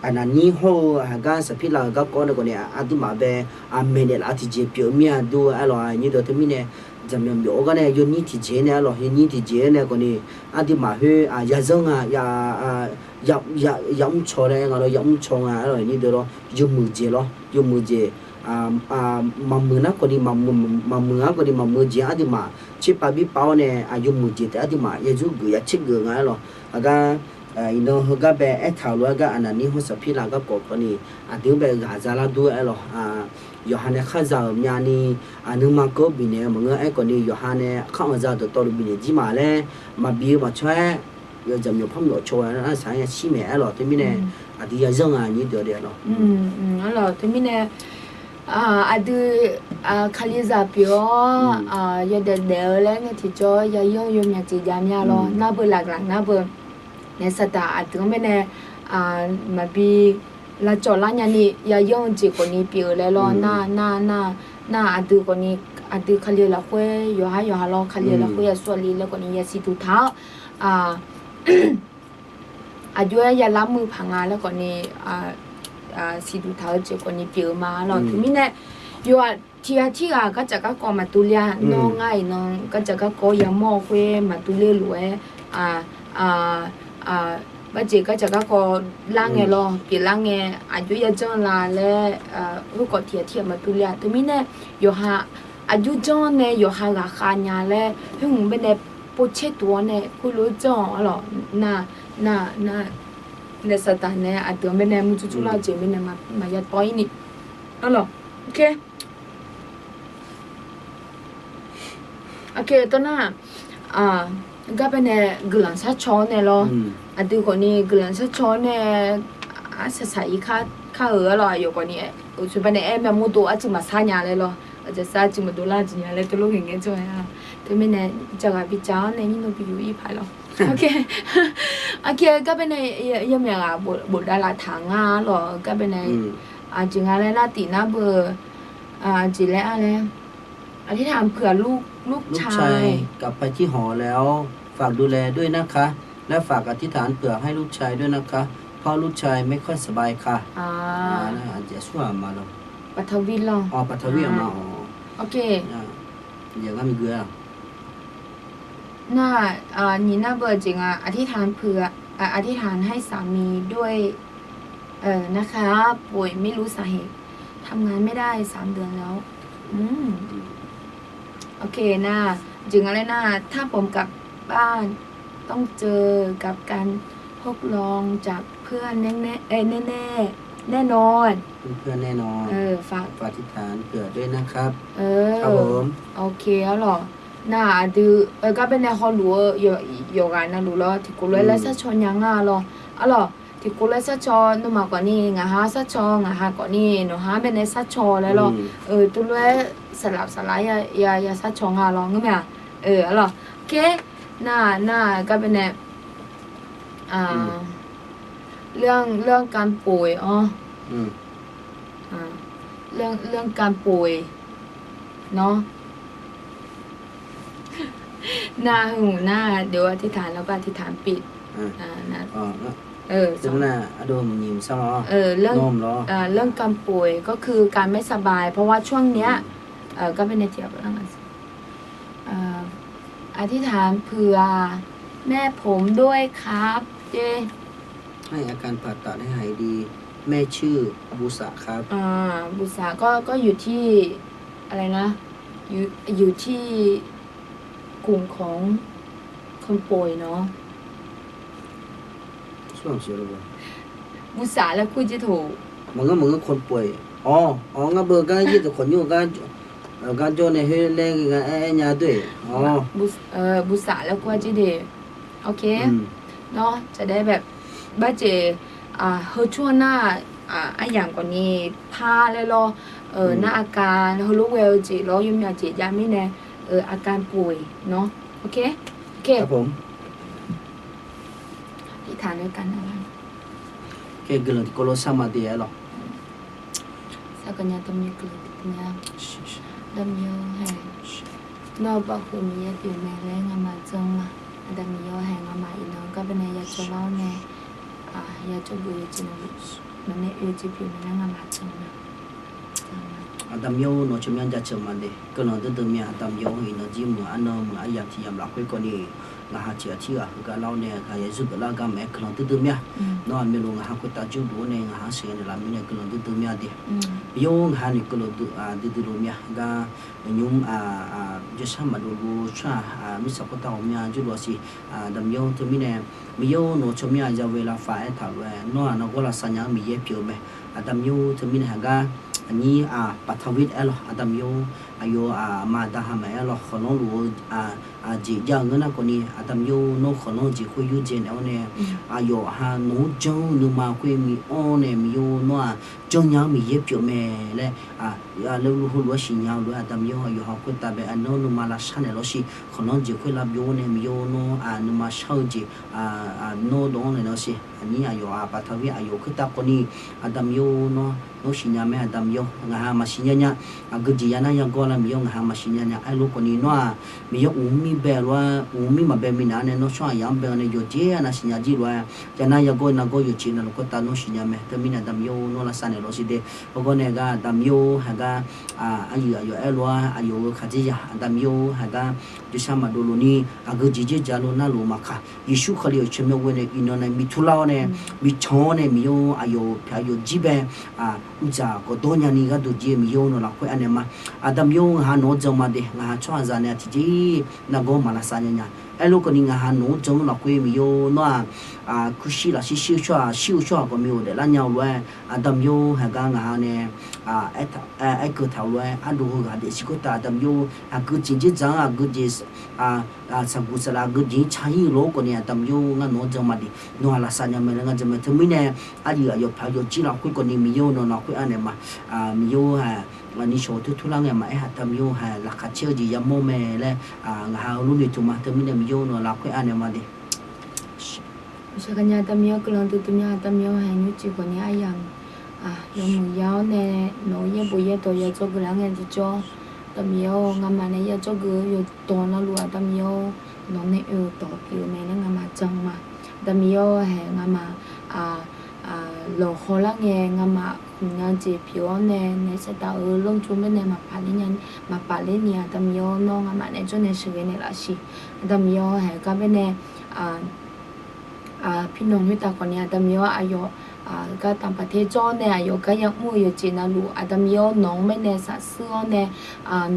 Aqnaqnir hawr-eu haqgar Saqpirlav-euq garkawv nae khawfni aqduimaf bae maeqnaeq laf-eu tiqjeq pyeuf mir-a dur-aer lawr. Nyir deuq teumirnae jaqmyawf myawf-eu gar nae yawnyir tiqjeq nae-aer lawr, yawnyir tiqjeq-aer nae khawfni aqduimaf khoer yazanr nga, yamr caw laer nga lawr, yamr caw nga-aer lawr. Nyir deuq lawr, yawmuiq jeq lawr, yawmuiq jeq maqmuiq nar khawf ni, maqmuiq nar khawf ni maqmuiq jeq aqduimaf tserpav birpav-awr nae aqyawf muiq jeq taef aqduimaf yadzur geuf ya tser geuf nga aer lawq. Aqgar iqnan heugar bae aertaq-euq lof-aer gar Aqnaqnir Hawr Saqpirlav garkawv khawf ni aqdui-anr bae ghaqza lar dur-aer lawq. Yawqha nae khar za-euq myavni, aqnuima keuv-awr bifnaeq-eu maqngeur aer khawf ni yawqha nae khar-anr za dawqtawvluf bifnaeq jir ma laer maqbi-eu maqtsawr-aer, yawzaq myawq par myawf caw-aer nar saq-aer yashir maeq aer lawq. Teumirnae aqdui yazanr nga nyir deuq-a lawq. Teumirnae aqdui Kalizaq pyeuf-awr yawdaef daef-eu laer ngae tiqjawr yayanr yawmyaq jeq jav mya lawr. Nar beu laqlaq nar beu nae saqdaq aqdui-anr baenae maqbi lavcawv lar nyani yayanr-eu jeq khawf ni pyeuf-eu laer lawr. Nar nar nar nar aqdui khawf ni, aqdui Kali-eu lafkhoer yawqha yawqha lawr, Kali-eu lafkhoer yasur aqli laer khawf ni yasiq duq taq-awr, aqjox-aer yalar muiq paq nga laer khawf ni siqduq taq-eu jeq khawf ni pyeuf-eu ma lawr. Teumirnae yawqha tiq ghaq tiq ghaq gardzaq garkawv maqdov ler-a. Nawr ngar iqnan gardzaq garkawv yamawr-eu khoer maqdov ler-eu lof-aer, barjeq gardzaq garkawv lar ngae lawr, pyeuflar ngae aqjox yajanr la laer, khoerkawv tiq ghaq tiq ghaq maqdov ler-a. Teumirnae yawqha aqjox janr nae yawqha ghaqkhav nya laer khoer hmq baenae povcaer tuq-awr nae khoerlof-aer janr-awq aer lawq. Nar nar nar nae saqdaq nae aqdui-anr baenae murjur jur lar-eu jeq baenae maqya tawv-ir ni aer lawq. Aqkaq tawv nar, gar baenae guiqlanq sharcaw-awr nae lawr. Aqdui khawf ni guiqlanq sharcaw-awr nae arsaq saq-ir kar-euq aer lawq. Aqyawf khawf ni uqcif baenae aer mya mawrdov arcuiv maqsar nya laer lawr. Aqjeq sar arcuiv maqdov lar jeq nya laer teulof ngaeq ngae jawr-aer-a. Teumirnae jaqghaq bi jaq-awr nae nyir nan bi yuf-ir paq lawr. Aqkaq gar baenae yawmyaq ghaq bofdav laftaq ngar lawq. Gar baenae aqjeq nga laer nar tiq nar beu, aqjeq laer-a laer อธิษฐานเผื่อลูกชาย ลูกชายกลับไปที่หอแล้ว ฝากดูแลด้วยนะคะ และฝากอธิษฐานเผื่อให้ลูกชายด้วยนะคะ เพราะลูกชายไม่ค่อยสบายค่ะ Aqjeq aqsur-aq ma lawr. Paqtawvir lawr. Paqtawvir-aq ma-awq. Nar, nyiq nar beu jeq nga, อธิษฐานเผื่อ อธิษฐานให้สามีด้วยนะคะ ป่วยไม่รู้สาเหตุ ทำงานไม่ได้สามเดือนแล้ว โอเค nar, jeq nga laer nar, ถ้าผมกลับบ้านต้องเจอกับการทดลองจากเพื่อนแน่ๆ แน่นอน เพื่อนแน่นอน ฝากอธิษฐานเผื่อด้วยนะครับ ครับผม โอเค aer lawq. Nar aqdui gar baenae hawluf-eu yawqghaq navluf lawr tiqkawv lof-aer laer sharcaw nya ngar lawr. Aer lawq, tiqkawv lof-aer sharcaw, nawmaf khawf ni ngaq ha sharcaw, ngaq ha khawf ni nawq ha baenae sharcaw laer lawr. Teulof-aer saqlaq saqlaq ya sharcaw nga lawr ngeur mae-aq. Aer lawq, oke. Nar nar gar baenae เรื่อง เรื่องการป่วย อ๋อ เรื่อง เรื่องการป่วยเนาะ เนาะ เดี๋ยวอธิษฐานแล้วก็อธิษฐานปิด เรื่องการป่วยก็คือการไม่สบาย เพราะว่าช่วงเนี้ย ก็เป็นในเทียบ อธิษฐานเผื่อแม่ผมด้วยครับ ให้อาการผ่าตัดให้หายดี แม่ชื่อบูสะครับ อ่า บูสะก็ ก็อยู่ที่ อะไรนะ อยู่ อยู่ที่กลุ่มของคนป่วยเนาะ บูสะ แล้ว พูดจะถูก maqngeur maqngeur คนป่วย อ๋อ อ๋อ ngar beu gar yaerdeuq khawf nymr gar, gar jawr nae khoer laer nga aer aer nya deuq-eq อ๋อ บูสะ แล้ว พูดจะถูก โอเค เนาะ จะได้แบบ barjeq, heu tsawrhaq nar, aryamq khawf ni par laer lawr, nar aqkaq heulof ghae-eu jeq lawr yawmyaq jeq jav mirnae, aqkaq poeq เนาะ โอเค โอเค ครับผม อธิษฐานด้วยกันนะ โอเค guiqlanq tiqkawv lof sharma de aer lawq. Sarkawv nya dawqmya guiqlanq tiqpov nya, dawqmya-or haeq, nawr-eu baoq huiq Miqyaer pyeuf mae laer ngamaf jan ma. Aqda Miqyaer-or haeq, ngamaf iqnan gar baenae ya cawlar-awr nae, ya cawv geuf-eu jeq navluf, nawq nae oe-eu jeq pyeuf mae laer ngamaf jan ma. Aqda Miqyaer-or, nawq tsawrmyanr jaceuq ma de. Guiqlanq duidui mir-a. Aqda Miqyaer-or, iqnan jir muiq arnan muiq aryaq tiq yamq lafkhoer kawvni, ngaq ha tiq ghaq tirghaq heugar lar-awr nae ghaq yaeq zurgeuf lar gar maqaer guiqlanq duidui mir-a. Nawr-aq, maeqlof ngaq ha khoertav jawrluf-awr nae ngaq ha-anr sheuqghae naeqlaf mirnae guiqlanq duidui mir-a de. Miqyaer-or, ngaq ha ni guiqlanq duidui luf mir-a gar, nymr jawrshar maqdov luf tsawrhaq mirtsaq khoertav ghawqmya jawrluf-a siq. Aqda Miqyaer-or, teumirnae Miqyaer-or, nawq-eu tsawrmyanr-aq Yahweh Rapha aertaq lof-aer, nawr-aq nargawr lavsav nya-anr Miqyaer pyeuf-eu mae. Aqda Miqyaer-or, teumirnae heugar aqnyir Bartavi aer lawq. Aqda Miqyaer-or, aqyawf-eu aqma aqda ha maqaer lawq. Khanqlanr luf-eu jeq jav-eu ngeur nar khawfni, Aqda Miqyaer-or, nawr khanqlanr-eu jeq khoer yurdzae naeq-awr nae, aqyawf ha nawq-anr janr-eu nuima khoer miq-anr nae Miqyaer-or, nawr-aq janrnya-anr Miqyaer pyeuf mae laer, laer luf heulof-aer siqnya-eu lof-aer, Aqda Miqyaer-or, aqyawf ha khoertav bae aqnawr nuima lavshar naeq lawr siq. Khanqlanr jeq khoer lavbyov-awr nae Miqyaer-or, nawr nuima shar-eu jeq nawr dawv-anr naeq lawr siq. Aqnyir aqyawf-aq Bartavi aqyawf khoertav khawfni, Aqda Miqyaer-or, nawr nawr siqnya mae. Aqda Miqyaer-or, ngaq ha maqsiq nya nya, aqgeu jeq yanar yagawr lar Miqyaer-or, ngaq ha maqsiq nya nya. Aerlof khawfni nawr-aq Miqyaer uqmir bae lof-aer, uqmir maqbae minav-anr nae nawr tsawrhaq yamq-anr bae-awr nae yawqjeq-anr nav siqnya jir lof-aer, yanar yagawr nargawr yawqjeq navluf khoertav nawr siqnya mae. Teumirnae Aqda Miqyaer-or, nawr lavsav naeq lawr siq de. Heugar nae gar Aqda Miqyaer-or, heugar aqyuif aqyawf aer lof-aer aqyawf-euq khaqdzerzaq Aqda Miqyaer-or, heugar jawrshar maqdov luf ni, aqgeu jeq jeq ja lof nar luf maqkaq, Yeqsur Kali-euq tsawrmyanr ghoe nae iqnan nae miqtur lar-awr nae, miqcan-awr nae Miqyaer-or, aqyawf-euq pyaq aqyawf jir bae uqdzaq gawqdawr nyani gharduq jeq Miqyaer-or, nawq lafkhoer anaeq ma. Aqda Miqyaer-or, ngaq ha nawq-anr jan ma de. Ngaq ha tsawrhaqzaq nae tiqjeq-ir nargawr maqlavsav nya nya. Aerlof khawfni ngaq ha nawq-anr jan-eu lafkhoer Miqyaer-or, nawr-aq kurshuir lafshir shir-eu tsawrhaq, shir-eu tsawrhaq khawf mi ghofdaef lar nya-eu lof-aer, Aqda Miqyaer-or, heugar ngaq ha nae aerkeuv taq-eu lof-aer ardov heughaq daefzir khoertav Aqda Miqyaer-or, aqgeu jeq dzerdzaq-anr aqgeu jeq saqguq saqlaq aqgeu jeq-ir car-ir-eu lof-aer khawfni Aqda Miqyaer-or, ngar nawq-anr jan ma de. Nawq-aq lavsav nya mae laer ngar jan mae. Teumirnae aqyuif aqyawf pyaq aqyawf jir lafkhoer khawfni Miqyaer-or, nawq lafkhoer anaeq ma. Miqyaer-or, aqni shawq-eu turtur lar ngae maqaer, Aqda Miqyaer-or, laqkhaq caer-eu jeq yamawr mae laer ngaq ha-eu lor noeqtmq ma. Teumirnae Miqyaer-or, nawq lafkhoer anaeq ma de. Shaqgaq nya Aqda Miqyaer-or, guiqlanq duidui mir-a. Aqda Miqyaer-or, haeq nymrcif khawfni aryamq yawmuiq ya-awr nae nawq-eu yaerbof yaerdawq ya dzawgeuf lar ngae tiqjawr, Aqda Miqyaer-or, ngamaf nae ya dzawgeuf-eu yawqdawq navluf Aqda Miqyaer-or, nawq nae oe-eu dawq pyeuf-eu mae laer ngamaf jan ma. Aqda Miqyaer-or, haeq ngamaf lawqhaw lar ngae ngamaf khmqnya jeq pyeuf-awr nae naef saeqdaq-euq lawrjmq baenae maqpaf ler ni Aqda Miqyaer-or, nawr ngamaf nae jawr nae sheuqghae naeqlaf siq. Aqda Miqyaer-or, haeq gar baenae pirnan khoertav khawfni Aqda Miqyaer-or, aqyawf gar taqpaq ter jawr-awr nae aqyawf gar yamr-eu yawqjeq navluf Aqda Miqyaer-or, nawq-anr baenae safsuir-awr nae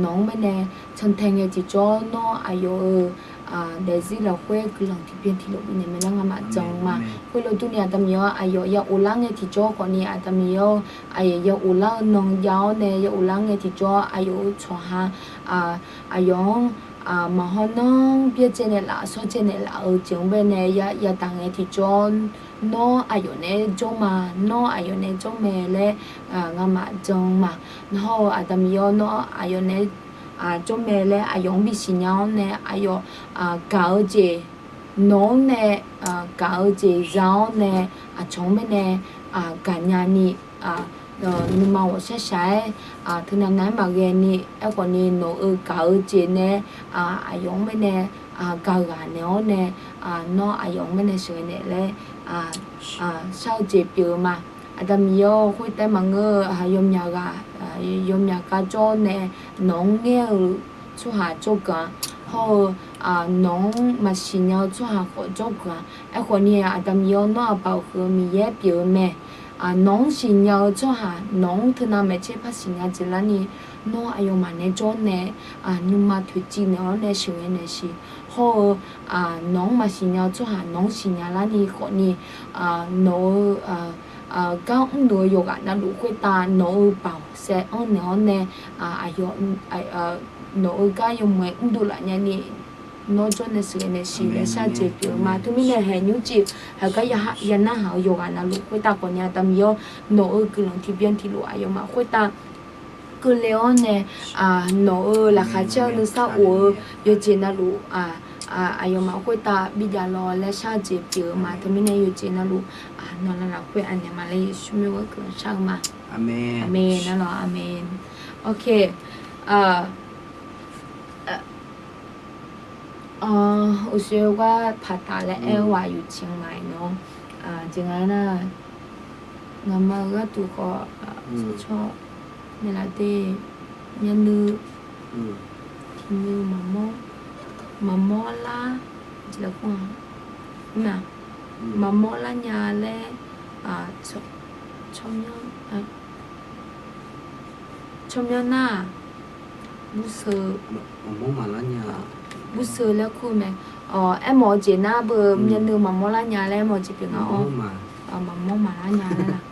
nawq-anr baenae cantae ngae tiqjawr nawr aqyawf-euq daefzir lafkhoer guiqlanq tiqbyan tiqlof bifnaeq mae laer ngamaf jan ma. Khoerlof durni Aqda Miqyaer-or, aqyawf ya of lar ngae tiqjawr khawfni Aqda Miqyaer-or, aqyawf ya of lar-eu nan jav-awr nae ya of lar ngae tiqjawr aqyawf-euq tsawrhaq aqyawf-anr maqhaw nanr byaerdzae naeqlaf shawrdzae naeqlaf-eu jeq-anr baenae yadaq ngae tiqjawr nawr aqyawf nae jawr ma, nawr aqyawf nae jawr mae laer ngamaf jan ma. Nawr-eu Aqda Miqyaer-or, nawr aqyawf nae jawr mae laer aqyawf-anr bisiq nya-awr nae aqyawf gaq-eu jeq nawq-anr nae gaq-eu jeq za-awr nae aqcawq-anr baenae gaqnya ni nuima ghawqshaq shaq-aer teunav nav-aer maqghae ni aerkhawf ni nawq-euq gaq-eu jeq nae aqyawf-anr baenae gaq ghaq naeq-awr nae nawr aqyawf-anr baenae sheuqghae naeq laer shar-eu jeq pyeuf-eu ma. Aqda Miqyaer-or, khoertav maqngeur-eu yawmyaq ghaq yawmyaq gar jawr nae nawq-anr ngaer-eu tsawrhaq jawrganq hawr-eu nawq-anr maqsiq nya-eu tsawrhaq khawf jawrganq. Aerkhawf ni Aqda Miqyaer-or, nawr aqbaoq huiq-eu Miqyaer pyeuf-eu mae. Nawq-anr siqnya-eu tsawrhaq nawq-anr teunav maeqtser par siqnya jeq larni nawr aqyawfmaf nae jawr nae nuima toeqciv naeq-awr nae sheuqghae naeq siq. Hawr-eu nawq-anr maqsiq nya-eu tsawrhaq nawq-anr siqnya larni khawfni nawq-eu gar mrluf-eu yawqghaq navluf khoertav nawq-eu baoq saev anr naeq-awr nae aqyawf nawq-eu gar yawmuiq-aer mrdov laf nyani nawr jawr nae sheuqghae naeq siq laer shar-eu jeq pyeuf-eu ma. Teumirnae haeq nymrcif haeq gar ya narhaq-eu yawqghaq navluf khoertav khawfni Aqda Miqyaer-or, nawq-eu guiqlanq tiqbyan tiqlof aqyawfmaf khoertav keuvle-awr nae nawq-eu laqkhaq caer-eu nuisar of-eu yawqjeq navluf aqyawfmaf khoertav bijav law laer shar-eu jeq pyeuf-eu ma. Teumirnae yawqjeq navluf nawq laflaf khoer anaeq ma laer Yeqsur mr-eu guiqlanq shar-eu ma. Aqmeq. Aqmeq. Uqshoe gar paqtaf laer aer-eu ghaq yuqciq maqaer nawr jeq nga nar, ngaqma-eu gharduq khawf tsawrcawr Naeqlaf de, myavnuiv, tiqnuiv maqmawr, maqmawr lar, jeq lafkhoer-a, maqmawr lar nya laer, tsawrmyanr, tsawrmyanr nar-aq, burseu, burseu laer kur-eu mae. Aermawf-eu jeq nar beu myavnuiv maqmawr lar nya laer aermawf-eu jeq pyeuf nga-awr, maqmawr maqlar nya laer laq.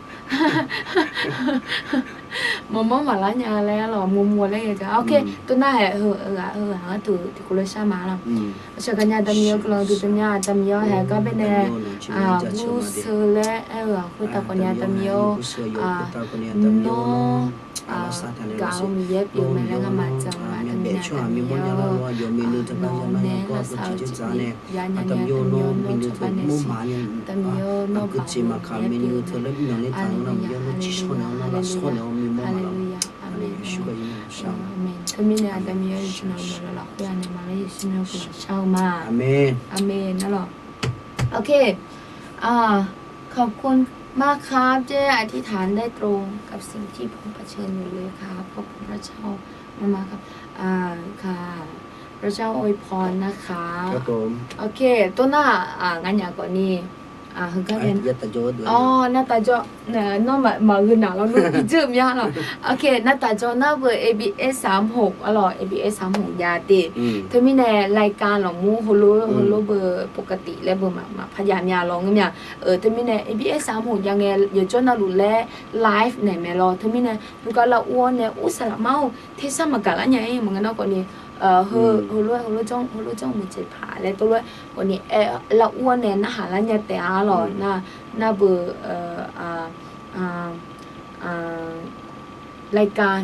Maqmawr maqlar nya laer lawq, murmur laer ya ja. Ok, tov nar haeq heu, heughaq heughaq-anr tuq tiqkov lof shar ma lawq. Aqshaq gaqnya aqda Miqyaer-eu guiqlanq duidui mya, aqda Miqyaer haeq gar baenae burseu laer aer-eu-aq khoertav khawf ni aqda Miqyaer-or, nawr gaq-eu Miqyaer pyeuf mae laer ngamaf jan ma. Aqda Miqyaer, aqda Miqyaer-or, nawr nae lavsav-eu jeq ni yanya ni aqda Miqyaer-or, nawr cawba naeq siq. Aqda Miqyaer-or, nawr gaq-eu Miqyaer pyeuf mae. Haleluya, haleluya, haleluya, aqmeq, aqmeq. Teumirnae aqda Miqyaer-or, iqnan lafkhoer aqnaeq ma laer Yeqsur nae guiqlanq shar-eu ma. Aqmeq, aqmeq nar lawq. Ok, ขอบคุณมากครับ ที่อธิษฐานได้ตรงกับสิ่งที่ผมเผชิญอยู่เลยครับ ขอบคุณพระเจ้ามากๆครับ อ่า ค่ะ พระเจ้าอวยพรนะคะ ครับผม Ok, tov nar-aq, nganyaf khawf ni, heugar, nar tavjawr, nawr maqgeu naq lawr, nawr tiqjeuq mya lawq. Ok, nar tavjawr nar beu A B S สามหก arlawq, A B S สามหก jav te. Teumirnae รายการ lawqmur heulof heulof beu ปกติ laer beu maqpar jav mya lawq ngeur mya. Teumirnae A B S สามหก jav ngae yawqjawr navluf laer live naeq mae lawr. Teumirnae nuigar lar ur-awr nae ur saqlaq mar-or tersar maqgaq lar nya-ir maqngeur nar khawf ni, heulof-aer heulof janr, heulof janr meuq jeq paq laer tov lof-aer khawf ni aer lar ur-awr nae narhaq lar nya taef-a lawq. Nar, nar beu รายการ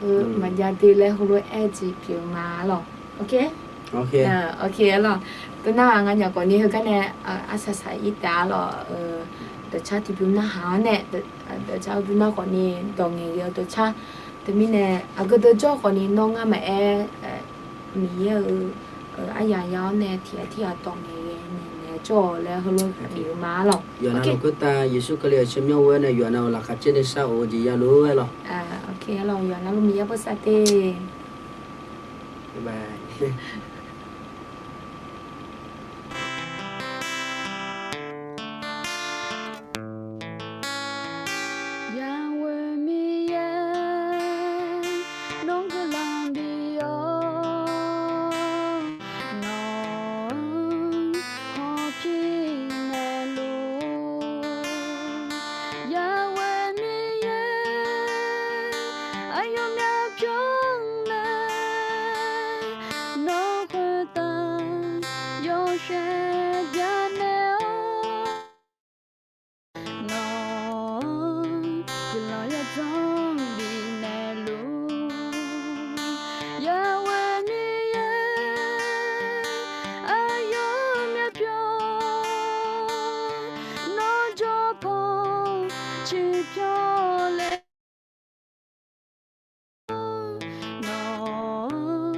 heu maqjav de laer heulof-aer aer-eu jeq pyeuf ma lawq. Ok, ok lawq. Tov nar-aq, nganyaf khawf ni heugar nae arsaq saq-ir taef-a lawq. Dawqcar tiqbymr narhaq-awr nae, dawqcar bymr nar khawf ni dawq ngaeq ghae-eu dawqcar. Teumirnae aqgeu deuq jawr khawf ni nawr ngar maqaer, Miqyaer-eu aryaq ya-awr nae tiq ghaq tirghaq dawq ngaeq ghae naeq naeq jawr-awq laer heulof-aer pyeuf ma lawq. Yawqha navluf khoertav Yeqsur Kali-euq tsawrmyanr ghoe-awr nae yawqha navluf laqkhaq caer nae shar-euq jeq ya lof-aer lawq. Ok lawq, yawqha navluf Miqyaer bosav te. Yawghoe Miqyaer nawr guiqlanq bif-awr, nawq-anr hawpir naeqluf. Yawghoe Miqyaer aqyawf myavpyawr mae, nawr khoertav yawshaef byanaeq-awr, nawq-anr guiqlanq yawdzanr bifnaeq luf. Yawghoe Miqyaer aqyawf myavpyawr, nawr jawrpaw ciqpyawr le nawq-anr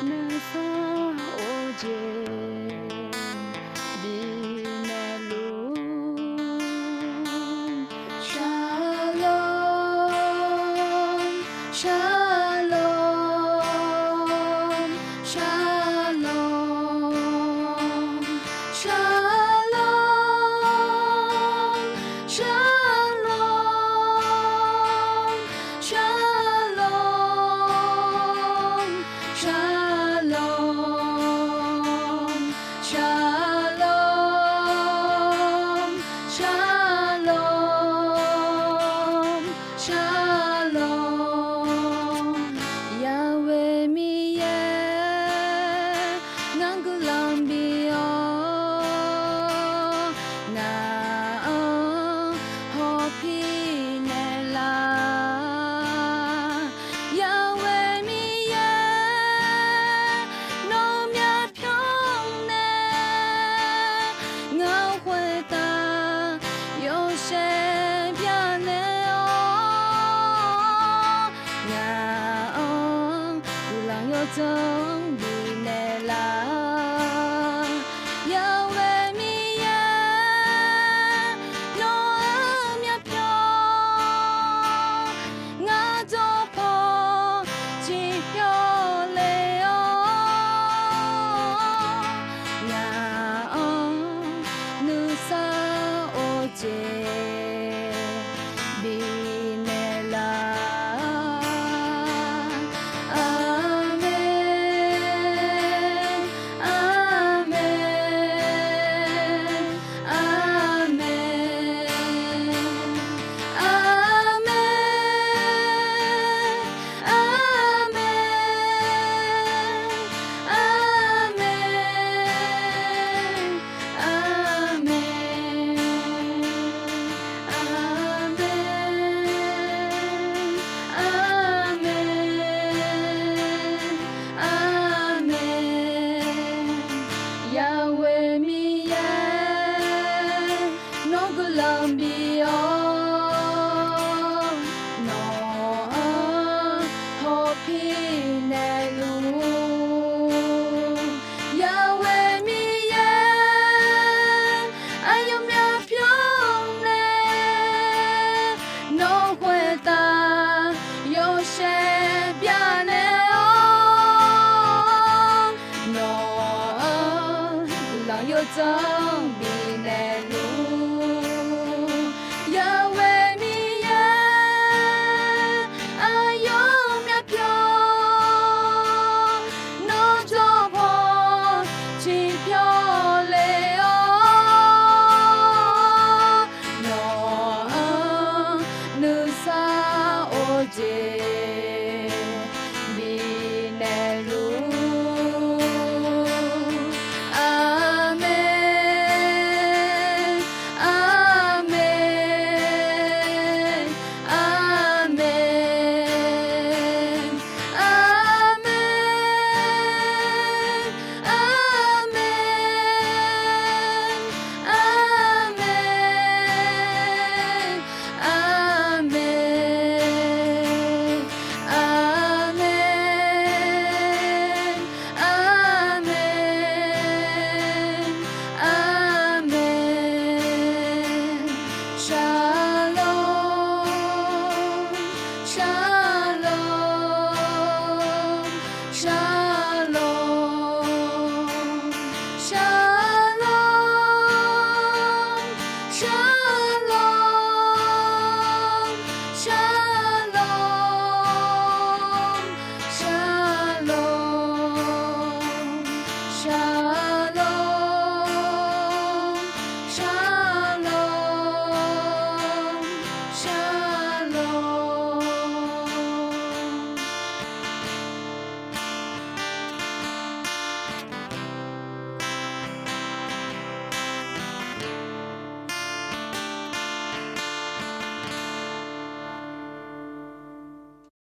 nuisar of-eu jeq bifnaeq luf. Shalom, shalom, shalom, shalom, shalom, shalom, shalom, shalom, shalom, shalom. jeq bifnaeq luf-ur. Aqmeq, aqmeq, aqmeq, aqmeq, aqmeq, aqmeq, aqmeq, aqmeq, aqmeq, aqmeq. Shalom, shalom, shalom, shalom, shalom.